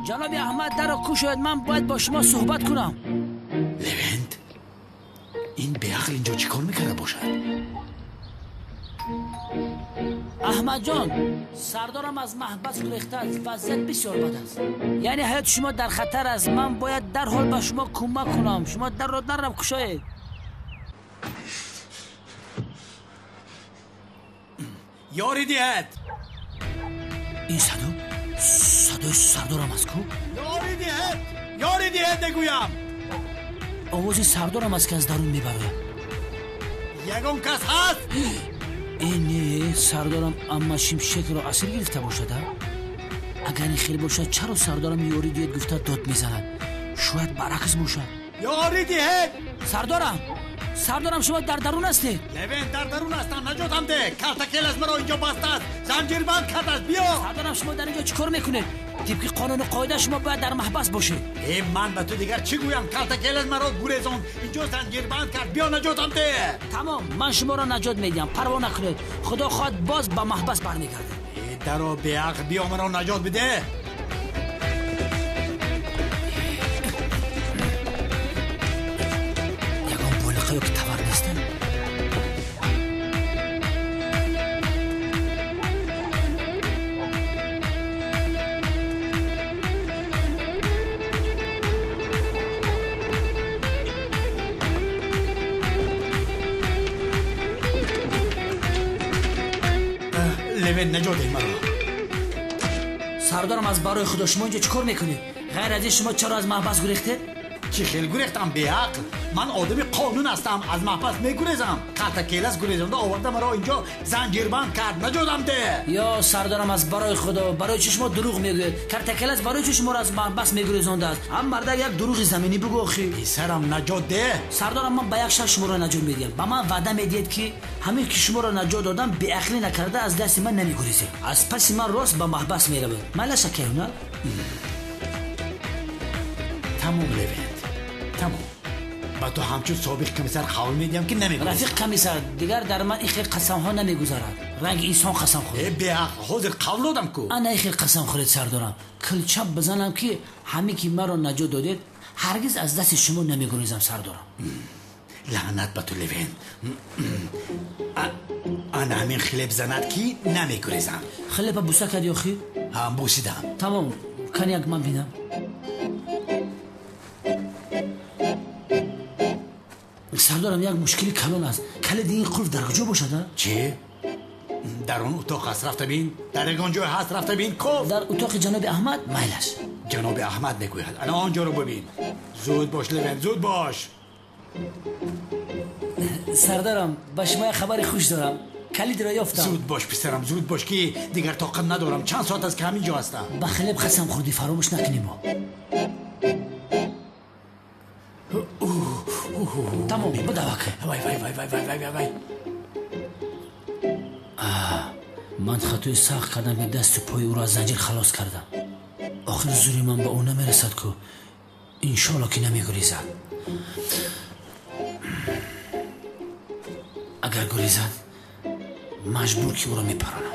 Ҷаноби Аҳмад, дарро кушоед, ман бояд бо шумо суҳбат кунам. Левент, ин беақл инҷо чӣ кор мекарда бошад? Аҳмадҷон, сардорам аз маҳбас гурехтааст. Вазъият бисёр бад аст. Яъне ҳаёти шумо дар хатар аст. Ман бояд дарҳол ба шумо кӯмак кунам. Шумо дарро дарро кушоед. Ёрӣ диҳед! Ин садо садои сардорам аст ку? Ёрӣ диҳед! Ёрӣ диҳед мегӯям! Овози сардорам аст, ки аз дарун мебарояд. Ягон кас ҳаст? Э, не, сардорам амма шимшекро асир гирифта бошад, а? Агар ин хел бошад, чаро сардорам ёрӣ диҳед гуфта дод мезанад? Шояд баръакс бошад. Ёрӣ диҳед! Сардорам! Сардорам, шумо дар дарун ҳастед? Левент, дар дарун ҳастам, наҷотам деҳ! Калтакелас маро инҷо бастааст, занҷирбанд кардааст, биё! Сардорам, шумо дар инҷо чӣ кор мекунед? Тибқи қонуну қоида шумо бояд дар маҳбас бошед. Э, ман ба ту дигар чӣ гӯям? Калтакелас маро гурезонд, инҷо занҷирбанд кард, биё наҷотам деҳ! Тамом, ман шуморо наҷот медиҳам, парво накунед. Худо хоҳад, боз ба маҳбас бармегардед. Э, даро беақл, биё маро наҷот бидеҳ! Ягон болиқа ё ки тавар нестанд? Левент, наҷот деҳ маро! Сардорам, аз барои худо, шумо инҷо чӣ кор мекунед? Ғайр аз ин шумо чаро аз маҳбас гурехтед? Чӣ хел гурехтам, беақл? Ман одами қонун ҳастам, аз маҳбас мегурезам. Калтакелас гурезонда оварда маро инҷо занҷирбанд кард, наҷотам деҳ! Ё сардорам, аз барои худо, барои чӣ шумо дурӯғ мегӯед? Калтакелас барои чӣ шуморо аз маҳбас мегурезондааст? Ҳам мардак як дурӯғи заминӣ бигӯ охӣ. Писарам, наҷот деҳ! Сардорам, ман ба як шарт шуморо наҷот медиҳам. Ба ман ваъда медиҳед, ки ҳамин ки шуморо наҷот додам, беақлӣ накарда аз дасти ман намегурезед. Аз паси ман рост ба маҳбас меравед. Майлаш, акай Ҳунар? Тамом, Левент, тамом. Ба ту ҳамчун собиқ комиссар қавл медиҳам, ки намегурезам. Рафиқ комиссар, дигар дар ман ин хел қасамҳо намегузарад. Ранги инсон қасам хӯред. Э, беақл, ҳозир қавл додам ку. Ана ин хел қасам хӯред, сардорам. Килчап бизанам, ки ҳамин ки маро наҷот додед, ҳаргиз аз дасти шумо намегурезам, сардорам. Лаънат ба ту, Левент! Ана ҳамин хлеб занад, ки намегурезам. Хлеба буса кардӣ охир? Ҳа, бусидам. Тамом, кани як ман бинам. Сардорам, як мушкили калон аст. Калиди ин қулф дар куҷо бошад, а? Чӣ? Дар он утоқ ҳаст, рафта бин. Дар ягон ҷой ҳаст, рафта бин. Коф! Дар утоқи ҷаноби Аҳмад? Майлаш. Ҷаноби Аҳмад мегӯяд, ана он ҷоро бибин. Зуд бош, Левент, зуд бош! Сардарам, ба шумо як хабари хуш дорам. Калидро ёфтам. Зуд бош, писарам, зуд бош, ки дигар тоқат надорам. Чанд соат аст, ки ҳамин ҷо ҳастам. Ба хлеб қасам хӯрдӣ, фаромӯш накунӣ мо. Тамом, бидавак. Вай, вай, вай, вай, вай, вай, вай! Ман хатои сахт кардам, ки дасту пои ӯро аз занҷир халос кардам. Охир зури ман ба ӯ намерасад ку. Иншоалло, ки намегурезад. Агар гурезад, маҷбур ки ӯро мепаронам.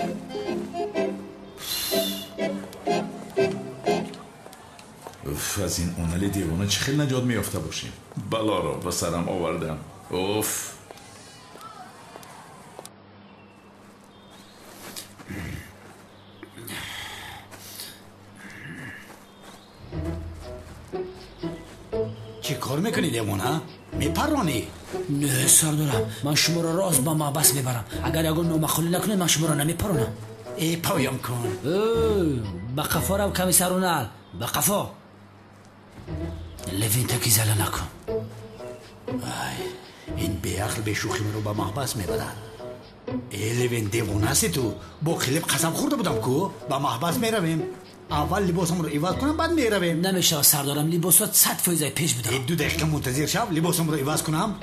Уф, аз ин онали девона чӣ хел наҷот меёфта бошем? Балоро ба сарам овардам. Уф! Чӣ кор мекунӣ, девона? Мепаронӣ? Не, сардорам, ман шуморо рост ба маҳбас мебарам. Агар ягон номаъқулӣ накунед, ман шуморо намепаронам. Э, поём кун. Ба қафо рав, комиссар Унал, ба қафо. Левинтаки зала накун. Ай, ин беақл бешӯхӣ маро ба маҳбас мебарад. Э, Левин, девона ҳасти ту? Бо хлеб қасам хӯрда будам ку, ба маҳбас меравем. Аввал либосамро иваз кунам, баъд меравем. Намешавад, сардорам, либосот 100% ай пеш будам. Э, 2 дақиқа мунтазир шав, либосамро иваз кунам.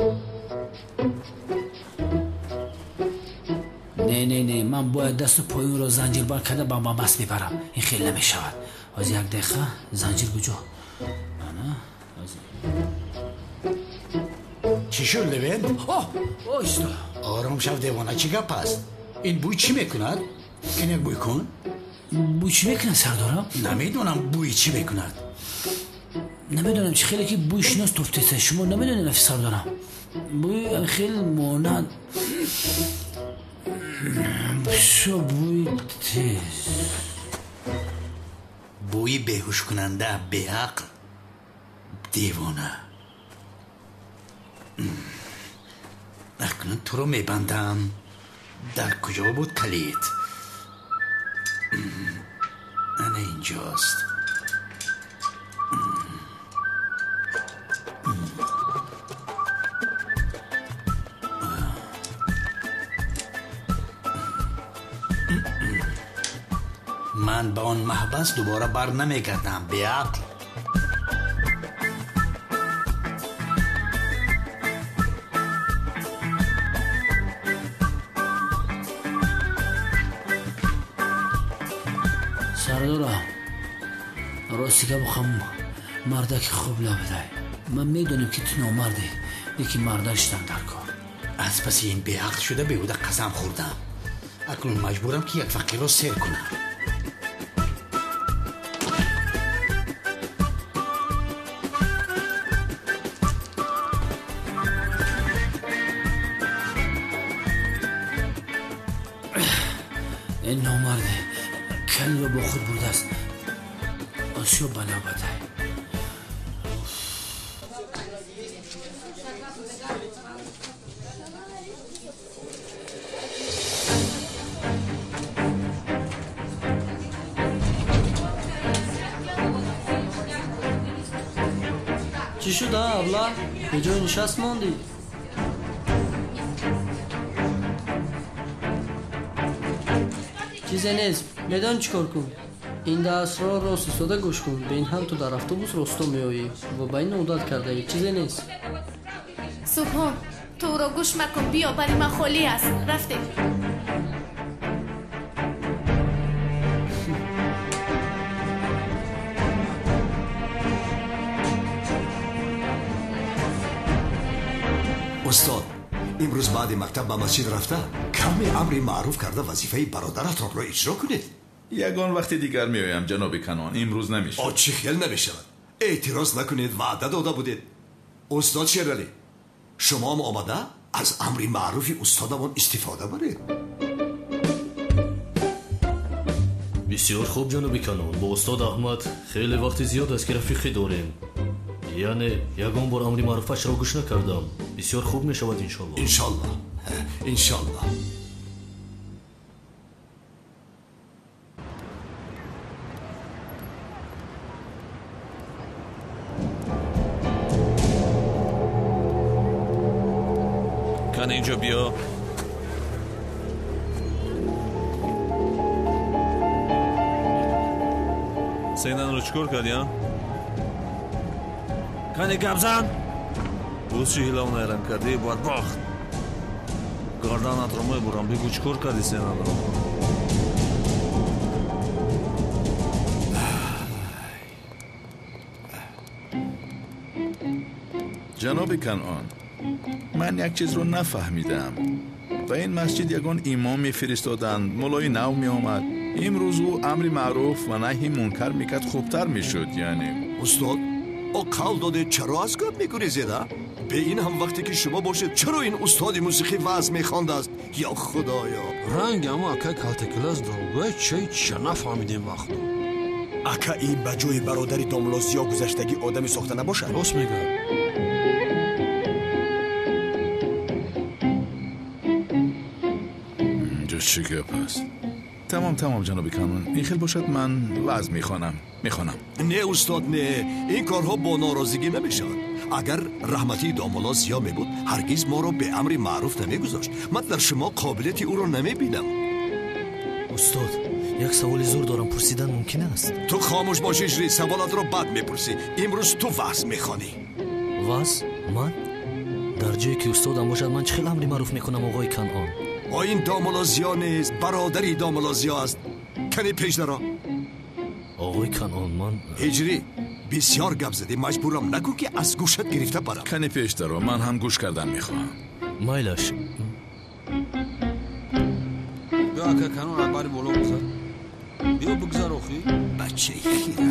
Не, не, не, ман бояд дасту поёнро занҷирбанд карда ба маҳбас мебарам. Ин хел намешавад. Ҳозир, як дақиқа, занҷир куҷо? Ана, ҳозир. Чӣ шуд, Левент? О, оҳиста. Ором шав, девона, чӣ гап аст? Ин бӯй чӣ мекунад? Ин як бӯй кун. Бӯй чӣ мекунад, сардорам? Намедонам бӯи чӣ мекунад. Намедонам чӣ хеле ки бӯи шинос туфтеса. Шумо намедонед, рафиқ сардорам? Бӯи хел монанд. Бисёр бӯи тез. Бӯи беҳушкунанда, беақл, девона. Акнун туро мебандам. Дар куҷо буд калид? Ана инҷост. Ман ба он маҳбас дубора бар намегардам, беақл. Сардорам, рости гап бихоҳам, мардаки хуб набудай. Ман медонем ки ту номардӣ, лекин марда шудан дар кор. Аз паси ин беақл шуда беҳуда қасам хӯрдам. Акнун маҷбурам ки як фақирро сер кунам. Ин номарде калиро бо худ бурдааст. Осиё ба навбатай. Чӣ шуд, а, абла? Беҷой нишаст мондӣ? Чизе нест. Медонӣ чӣ кор кун? Ин дарсро рост истода гӯш кун. Бе ин ҳам ту дар автобус росто меоӣ ва ба ин одат кардаӣ. Чизе нест. Субҳон, ту ӯро гӯш макун. Биё, бари ман холӣ аст. Рафтем. Устод, имрӯз баъди мактаб ба масҷид рафта каме амри маъруф карда вазифаи бародаратонро иҷро кунед. Ягон вақти дигар меоям, ҷаноби Канон. Имрӯз намешавад. О, чӣ хел намешавад? Эътироз накунед, ваъда дода будед. Устод Шералӣ, шумоам омада аз амри маъруфи устодамон истифода баред. Бисёр хуб, ҷаноби Канон. Бо устод Аҳмад хеле вақти зиёд аст ки рафиқӣ дорем. Яъне ягон бор амри маъруфашро гӯш накардам. Бисёр хуб мешавад, иншолло. Иншолло, иншолло. Кан инҷо биё. Сенанро чӣ кор кардӣ, а? Кане гап зан! Боз чӣ ҳилав найранг кардӣ, бадбахт? Гарданатро мебурам, бигӯ чӣ кор кардӣ сенанро? Ҷаноби Канъон, ман як чизро нафаҳмидам. Ба ин масҷид ягон имом мефиристоданд, муллои нав меомад. Имрӯз ӯ амри маъруф ва наҳи мункар мекард, хубтар мешуд. Яъне устод, о қавл додед, чаро аз гап мегурезед, а? Бе ин ҳам вақте ки шумо бошед, чаро ин устоди мусиқӣ ваъз мехондааст? Ё худоё! Ранг ҳамо акай калтакилас дорогӯя чай ча нафаҳмидем вақто. Ака, ин ба ҷои бародари домло Зиё гузаштагӣ одами сохта набошад? Рост мегӯяд. Инҷо чӣ гап аст? Тамом, тамом, ҷаноби Канон. Ин хел бошад, ман ваъз мехонам. Мехонам. Не, устод, не. Ин корҳо бо норозигӣ намешавад. Агар раҳматии домулло Зиё мебуд, ҳаргиз моро бе амри маъруф намегузошт. Ман дар шумо қобилияти ӯро намебинам. Устод, як саволи зур дорам, пурсидан мумкин аст? Ту хомӯш бош, Ижри, саволатро бад мепурсӣ. Имрӯз ту ваъз мехонӣ. Ваъз? Ман? Дар ҷое ки устодам бошад, ман чӣ хел амри маъруф мекунам, оғои Канъон? О, ин домулло Зиё нест, бародари домулло Зиё аст. Кани пеш даро. Оғои Канъон, ман Ҳиҷрӣ, бисёр гап задӣ, маҷбурам накун ки аз гӯшат гирифта барам. Кани пеш даро, ман ҳам гӯш кардан мехоҳам. Майлаш. Биё, ака Канъон, аз бари боло гузар. Биё бигзар охӣ. Бачаи хира.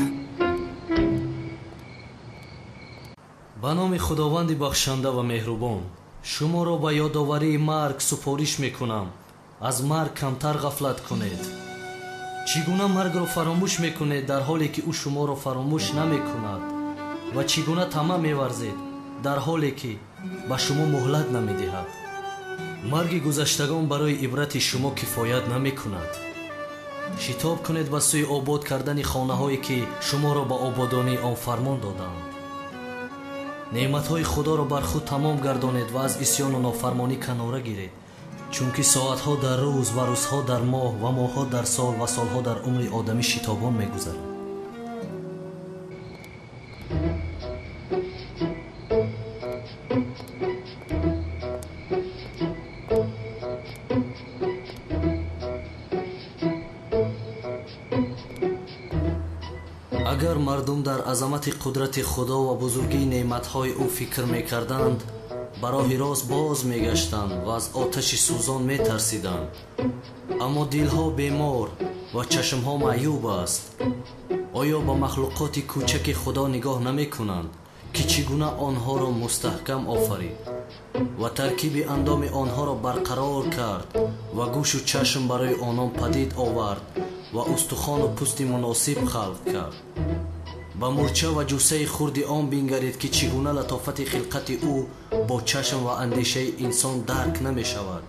Ба номи Худованди бахшанда ва меҳрубон, шуморо ба ёдоварии марг супориш мекунам. Аз марг камтар ғафлат кунед. Чӣ гуна маргро фаромӯш мекунед, дар ҳоле ки ӯ шуморо фаромӯш намекунад? Ва чӣ гуна тамаъ меварзед, дар ҳоле ки ба шумо муҳлат намедиҳад? Марги гузаштагон барои ибрати шумо кифоят намекунад. Шитоб кунед ба сӯи обод кардани хонаҳое ки шуморо ба ободонии он фармон доданд. Неъматҳои Худоро бар худ тамом гардонед ва аз исьёну нофармонӣ канора гиред, чунки соатҳо дар рӯз ва рӯзҳо дар моҳ ва моҳҳо дар сол ва солҳо дар умри одамӣ шитобон мегузаранд. Агар мардум дар азамати қудрати Худо ва бузургии неъматҳои ӯ фикр мекарданд, ба роҳи рост боз мегаштанд ва аз оташи сӯзон метарсиданд. Аммо дилҳо бемор ва чашмҳо маъюб аст. Оё ба махлуқоти кӯчаки Худо нигоҳ намекунанд, ки чӣ гуна онҳоро мустаҳкам офарид ва таркиби андоми онҳоро барқарор кард ва гӯшу чашм барои онон падид овард ва устухону пӯсти муносиб халқ кард? Ба мӯрча ва ҷуссаи хурди он бингаред, ки чӣ гуна латофати хилқати ӯ бо чашм ва андешаи инсон дарк намешавад.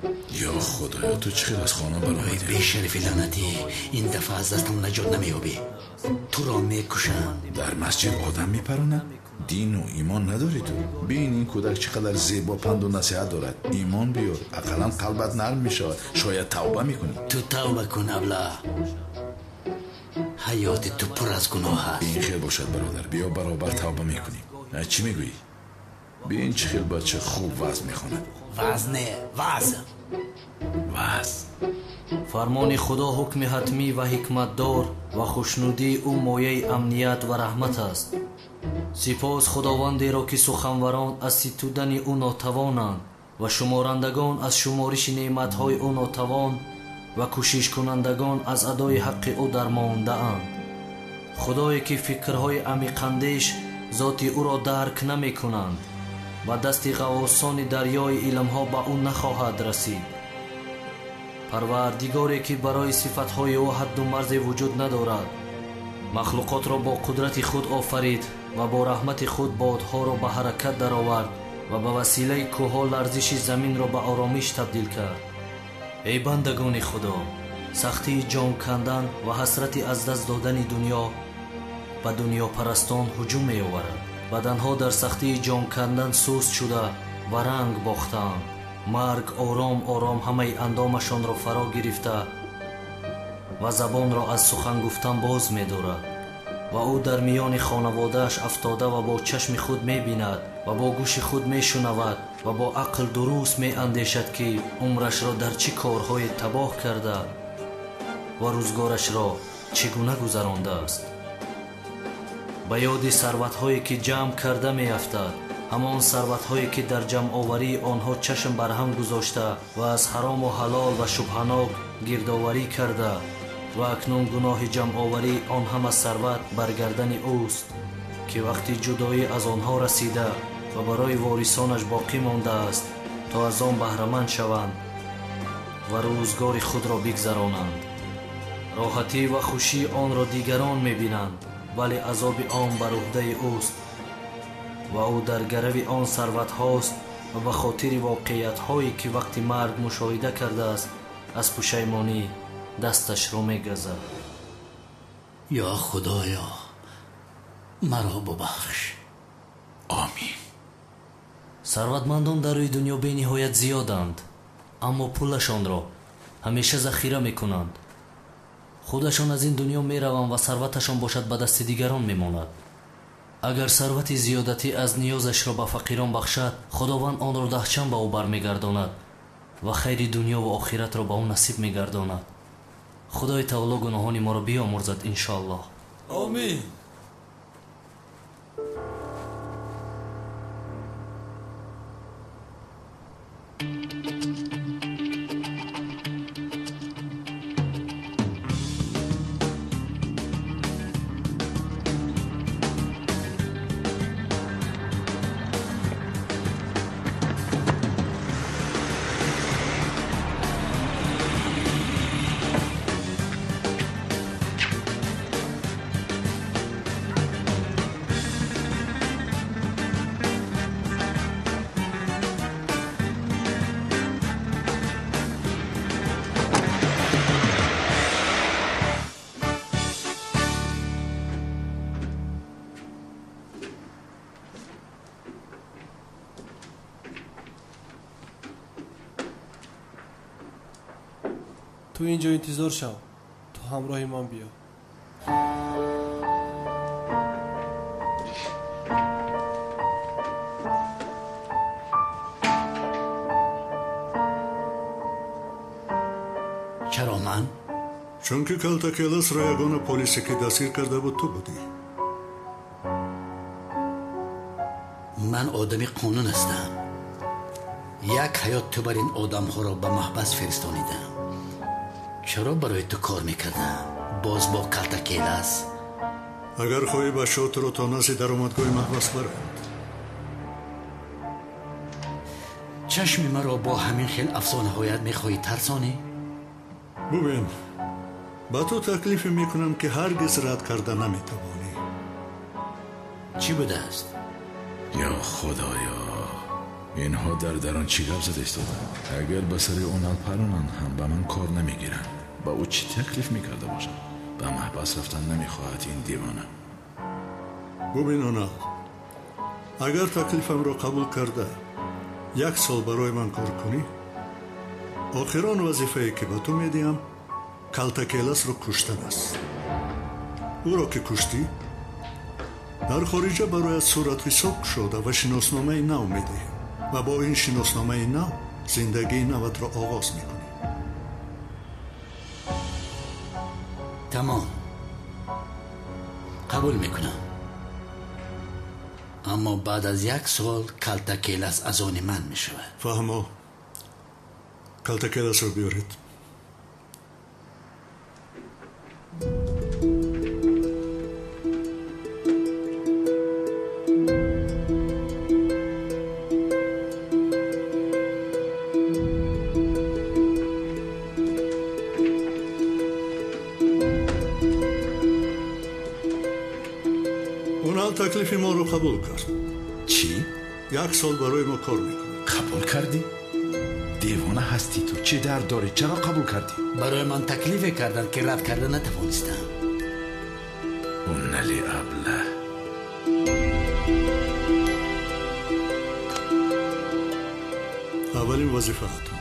Ё Худоё, ту чӣ хел аз хона баромадӣ? Бешарафи лаънатӣ, ин дафъа аз дастам наҷот намеёбӣ. Туро мекушам. Дар масҷид одам мепаронад? Дину имон надорӣ ту? Бин ин кӯдак чӣ қадар зебо панду насиҳат дорад. Имон биёр, ақаллан қалбат нарм мешавад. Шояд тавба мекунӣ. Ту тавба кун, абла. Ҳаёти ту пур аз гуноҳ аст. Ин хел бошад, бародар, биё баробар тавба мекунем. Чӣ мегӯӣ? Бин чӣ хел бача хуб вазн мехонад. Вазн не, вазн. Вазн. Фармони Худо ҳукми ҳатмӣ ва ҳикматдор ва хушнудии ӯ мояи амният ва раҳмат аст. Сипос Худовандеро, ки суханварон аз ситудани ӯ нотавонанд ва шуморандагон аз шумориши неъматҳои ӯ нотавон ва кӯшишкунандагон аз адои ҳаққи ӯ дармондаанд. Худое ки фикрҳои амиқандеш зоти ӯро дарк намекунанд ва дасти ғаввосони дарёи илмҳо ба ӯ нахоҳад расид. Парвардигоре ки барои сифатҳои ӯ ҳадду марзе вуҷуд надорад, махлуқотро бо қудрати худ офарид ва бо раҳмати худ бодҳоро ба ҳаракат даровард ва ба василаи кӯҳҳо ларзиши заминро ба оромиш табдил кард. Эй бандагони Худо, сахтии ҷон кандан ва ҳасрати аз даст додани дунё ба дунёпарастон ҳуҷум меоварад. Баданҳо дар сахтии ҷон кандан суст шуда ва ранг бохтаанд. Марг ором ором ҳамаи андомашонро фаро гирифта ва забонро аз сухан гуфтан боз медорад ва ӯ дар миёни хонаводааш афтода ва бо чашми худ мебинад ва бо гӯши худ мешунавад ва бо ақл дуруст меандешад, ки умрашро дар чӣ корҳое табоҳ карда ва рӯзгорашро чӣ гуна гузарондааст. Ба ёди сарватҳое ки ҷамъ карда меафтад, ҳамон сарватҳое ки дар ҷамъоварии онҳо чашм барҳам гузошта ва аз ҳарому ҳалол ва шубҳанок гирдоварӣ карда ва акнун гуноҳи ҷамъоварии он ҳама сарват бар гардани ӯст, ки вақти ҷудоӣ аз онҳо расида ва барои ворисонаш боқӣ мондааст то аз он баҳраманд шаванд ва рӯзгори худро бигзаронанд. Роҳатӣ ва хушии онро дигарон мебинанд, вале азоби он бар уҳдаи ӯст ва ӯ дар гарави он сарватҳост ва ба хотири воқеиятҳое ки вақти марг мушоҳида кардааст аз пушаймонӣ дасташро мегазад. Ё Худоё, маро бубахш. Омин. Сарватмандон дар рӯи дунё бениҳоят зиёданд, аммо пулашонро ҳамеша захира мекунанд. Худашон аз ин дунё мераванд ва сарваташон бошад ба дасти дигарон мемонад. Агар сарвати зиёдатӣ аз ниёзашро ба фақирон бахшад, Худованд онро даҳчанд ба ӯ бармегардонад ва хайри дунё ва охиратро ба ӯ насиб мегардонад. Худои таоло гуноҳони моро биёмурзад, иншоаллоҳ. Омин. Ту инҷо интизор шав, ту ҳамроҳи ман биё. Чаро ман? Чунки Калтакеласро ягона полисе ки дастгир карда буд ту будӣ. Ман одами қонун ҳастам. Як ҳаёт ту бар ин одамҳоро ба маҳбас фиристонидам. Чаро барои ту кор мекардам? Боз бо Калтакелас? Агар хоҳӣ бачаҳо туро то назди даромадгоҳи маҳбас баранд. Чашми маро бо ҳамин хел афсонаҳоят мехоҳӣ тарсонӣ? Бубин, ба ту таклифе мекунам ки ҳаргиз рад карда наметавонӣ. Чӣ будааст? Ё худоё, инҳо дар дарон чӣ гап зада истоданд? Агар ба сари Онал паронанд ҳам ба ман кор намегиранд. Ба ӯ чӣ таклиф мекарда бошад? Ба маҳбас рафтан намехоҳад ин девона. Бубин Онал, агар таклифамро қабул карда як сол барои ман кор кунӣ, охирон вазифае ки ба ту медиҳам Калтакеласро куштан аст. Ӯро ки куштӣ, дар хориҷа барояд суратҳисоб кушода ва шиносномаи нав медиҳем ва бо ин шиносномаи нав зиндагии наватро оғоз мекунӣ. Тамом, қабул мекунам. Аммо баъд аз як сол Калтакелас аз они ман мешавад. Фаҳмо, Калтакеласро биёред. Онал таклифи моро қабул кард. Чӣ? Як сол барои мо кор мекунад. Қабул кардӣ? Девона ҳастӣ ту, чӣ дард дорӣ? Чаро қабул кардӣ? Барои ман таклифе карданд ки рад карда натавонистам. Онали абла. Аввалин вазифаатон.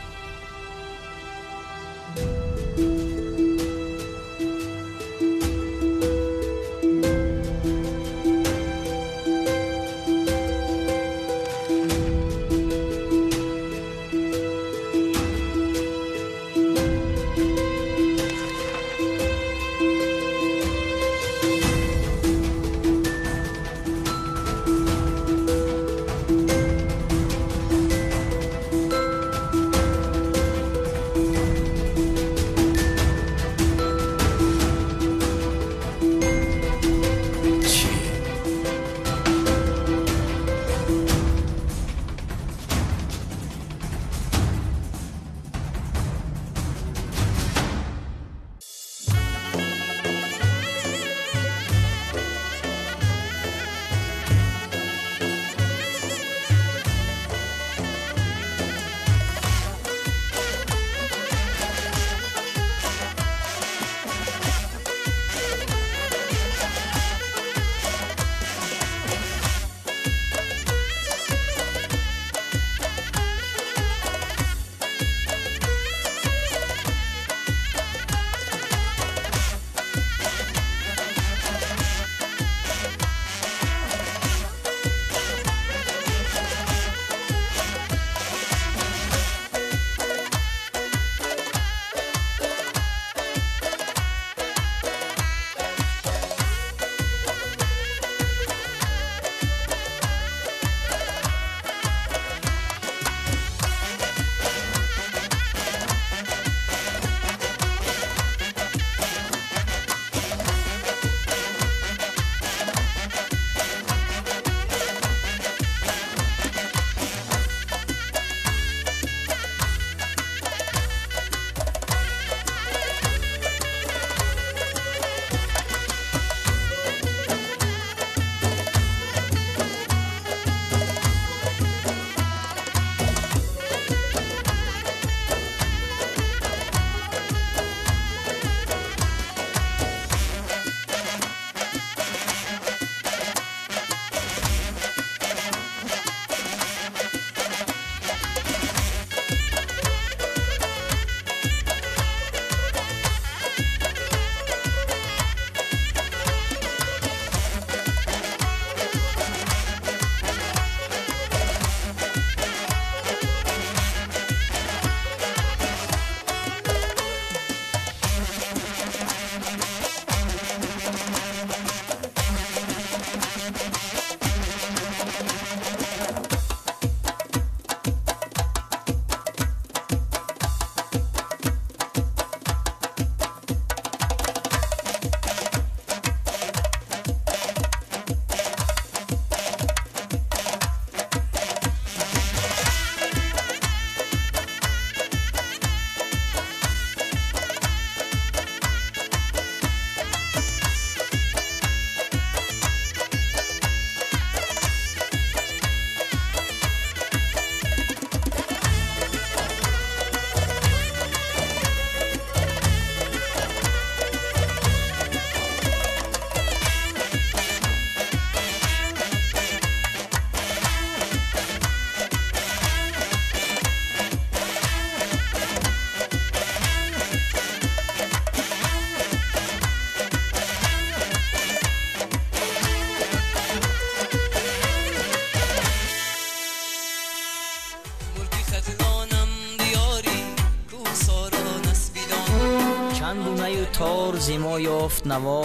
Зимо ёфт наво,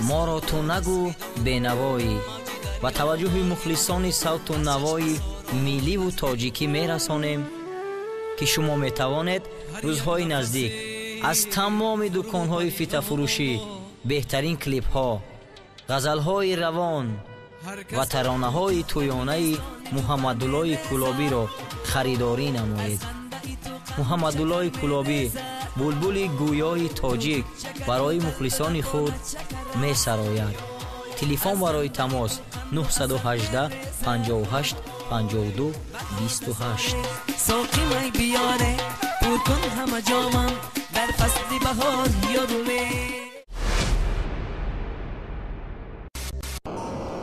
моро ту нагӯ бенавоӣ. Ба таваҷҷӯҳи мухлисони савту навои милливу тоҷикӣ мерасонем, ки шумо метавонед рӯзҳои наздик аз тамоми дуконҳои фитафурӯшӣ беҳтарин клипҳо, ғазалҳои равон ва таронаҳои тӯёнаи Муҳаммадуллои Кӯлобиро харидорӣ намоед. Муҳаммадуллои Кӯлобӣ, булбули гӯёи тоҷик, барои мухлисони худ месарояд. Телефон барои тамос 918 58 52 28. Соқи май биёре, пур кун ҳама ҷомам, дар фасли баҳор ёруме.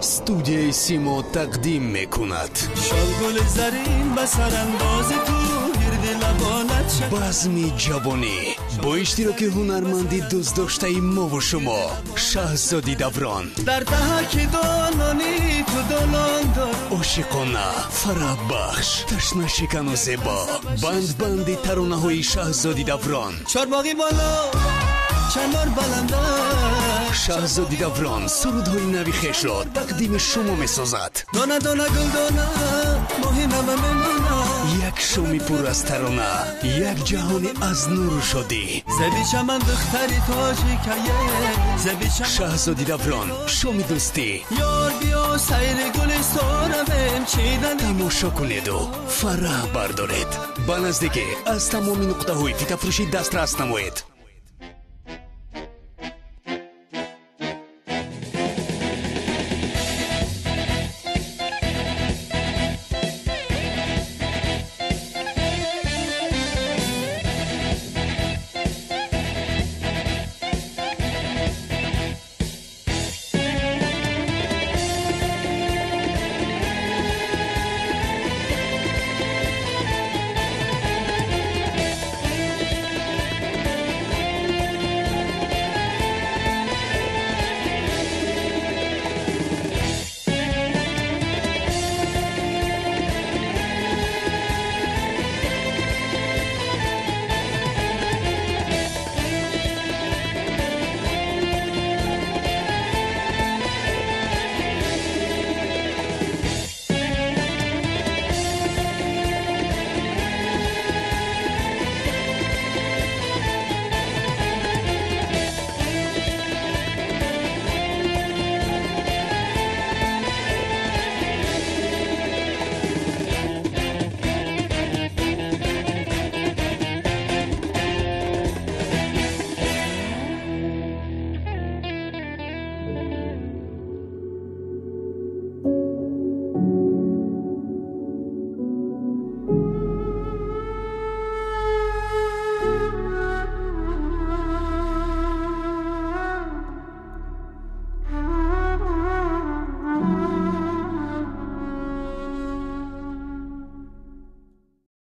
Студияи Симо тақдим мекунад. Шолгули зарин ба сарандози ту гирди лабонат. Базми ҷавонӣ бо иштироки ҳунарманди дӯстдоштаи мову шумо Шаҳзоди Даврон. Дар таҳаки долони ту долон дор. Ошиқона, фараҳбахш, ташнашикану зебо, бандбанди таронаҳои Шаҳзоди Даврон. Чорбоғи боло, чанор баланда. Шаҳзоди Даврон сурудҳои нави хешро тақдими шумо месозад. Дона дона гул дона, моҳи нава мемона. Як шоми пур аз тарона, як ҷаҳони аз нуру шодӣ. Зеби чаман духтари тоҷикае, зеби чаман. Шаҳзоди Даврон, шоми дӯстӣ. Ёр биё сайри гулистон равем, чидан. Тамошо кунеду фараҳ бардоред. Ба наздикӣ аз тамоми нуқтаҳои фитафурӯшӣ дастрас намоед.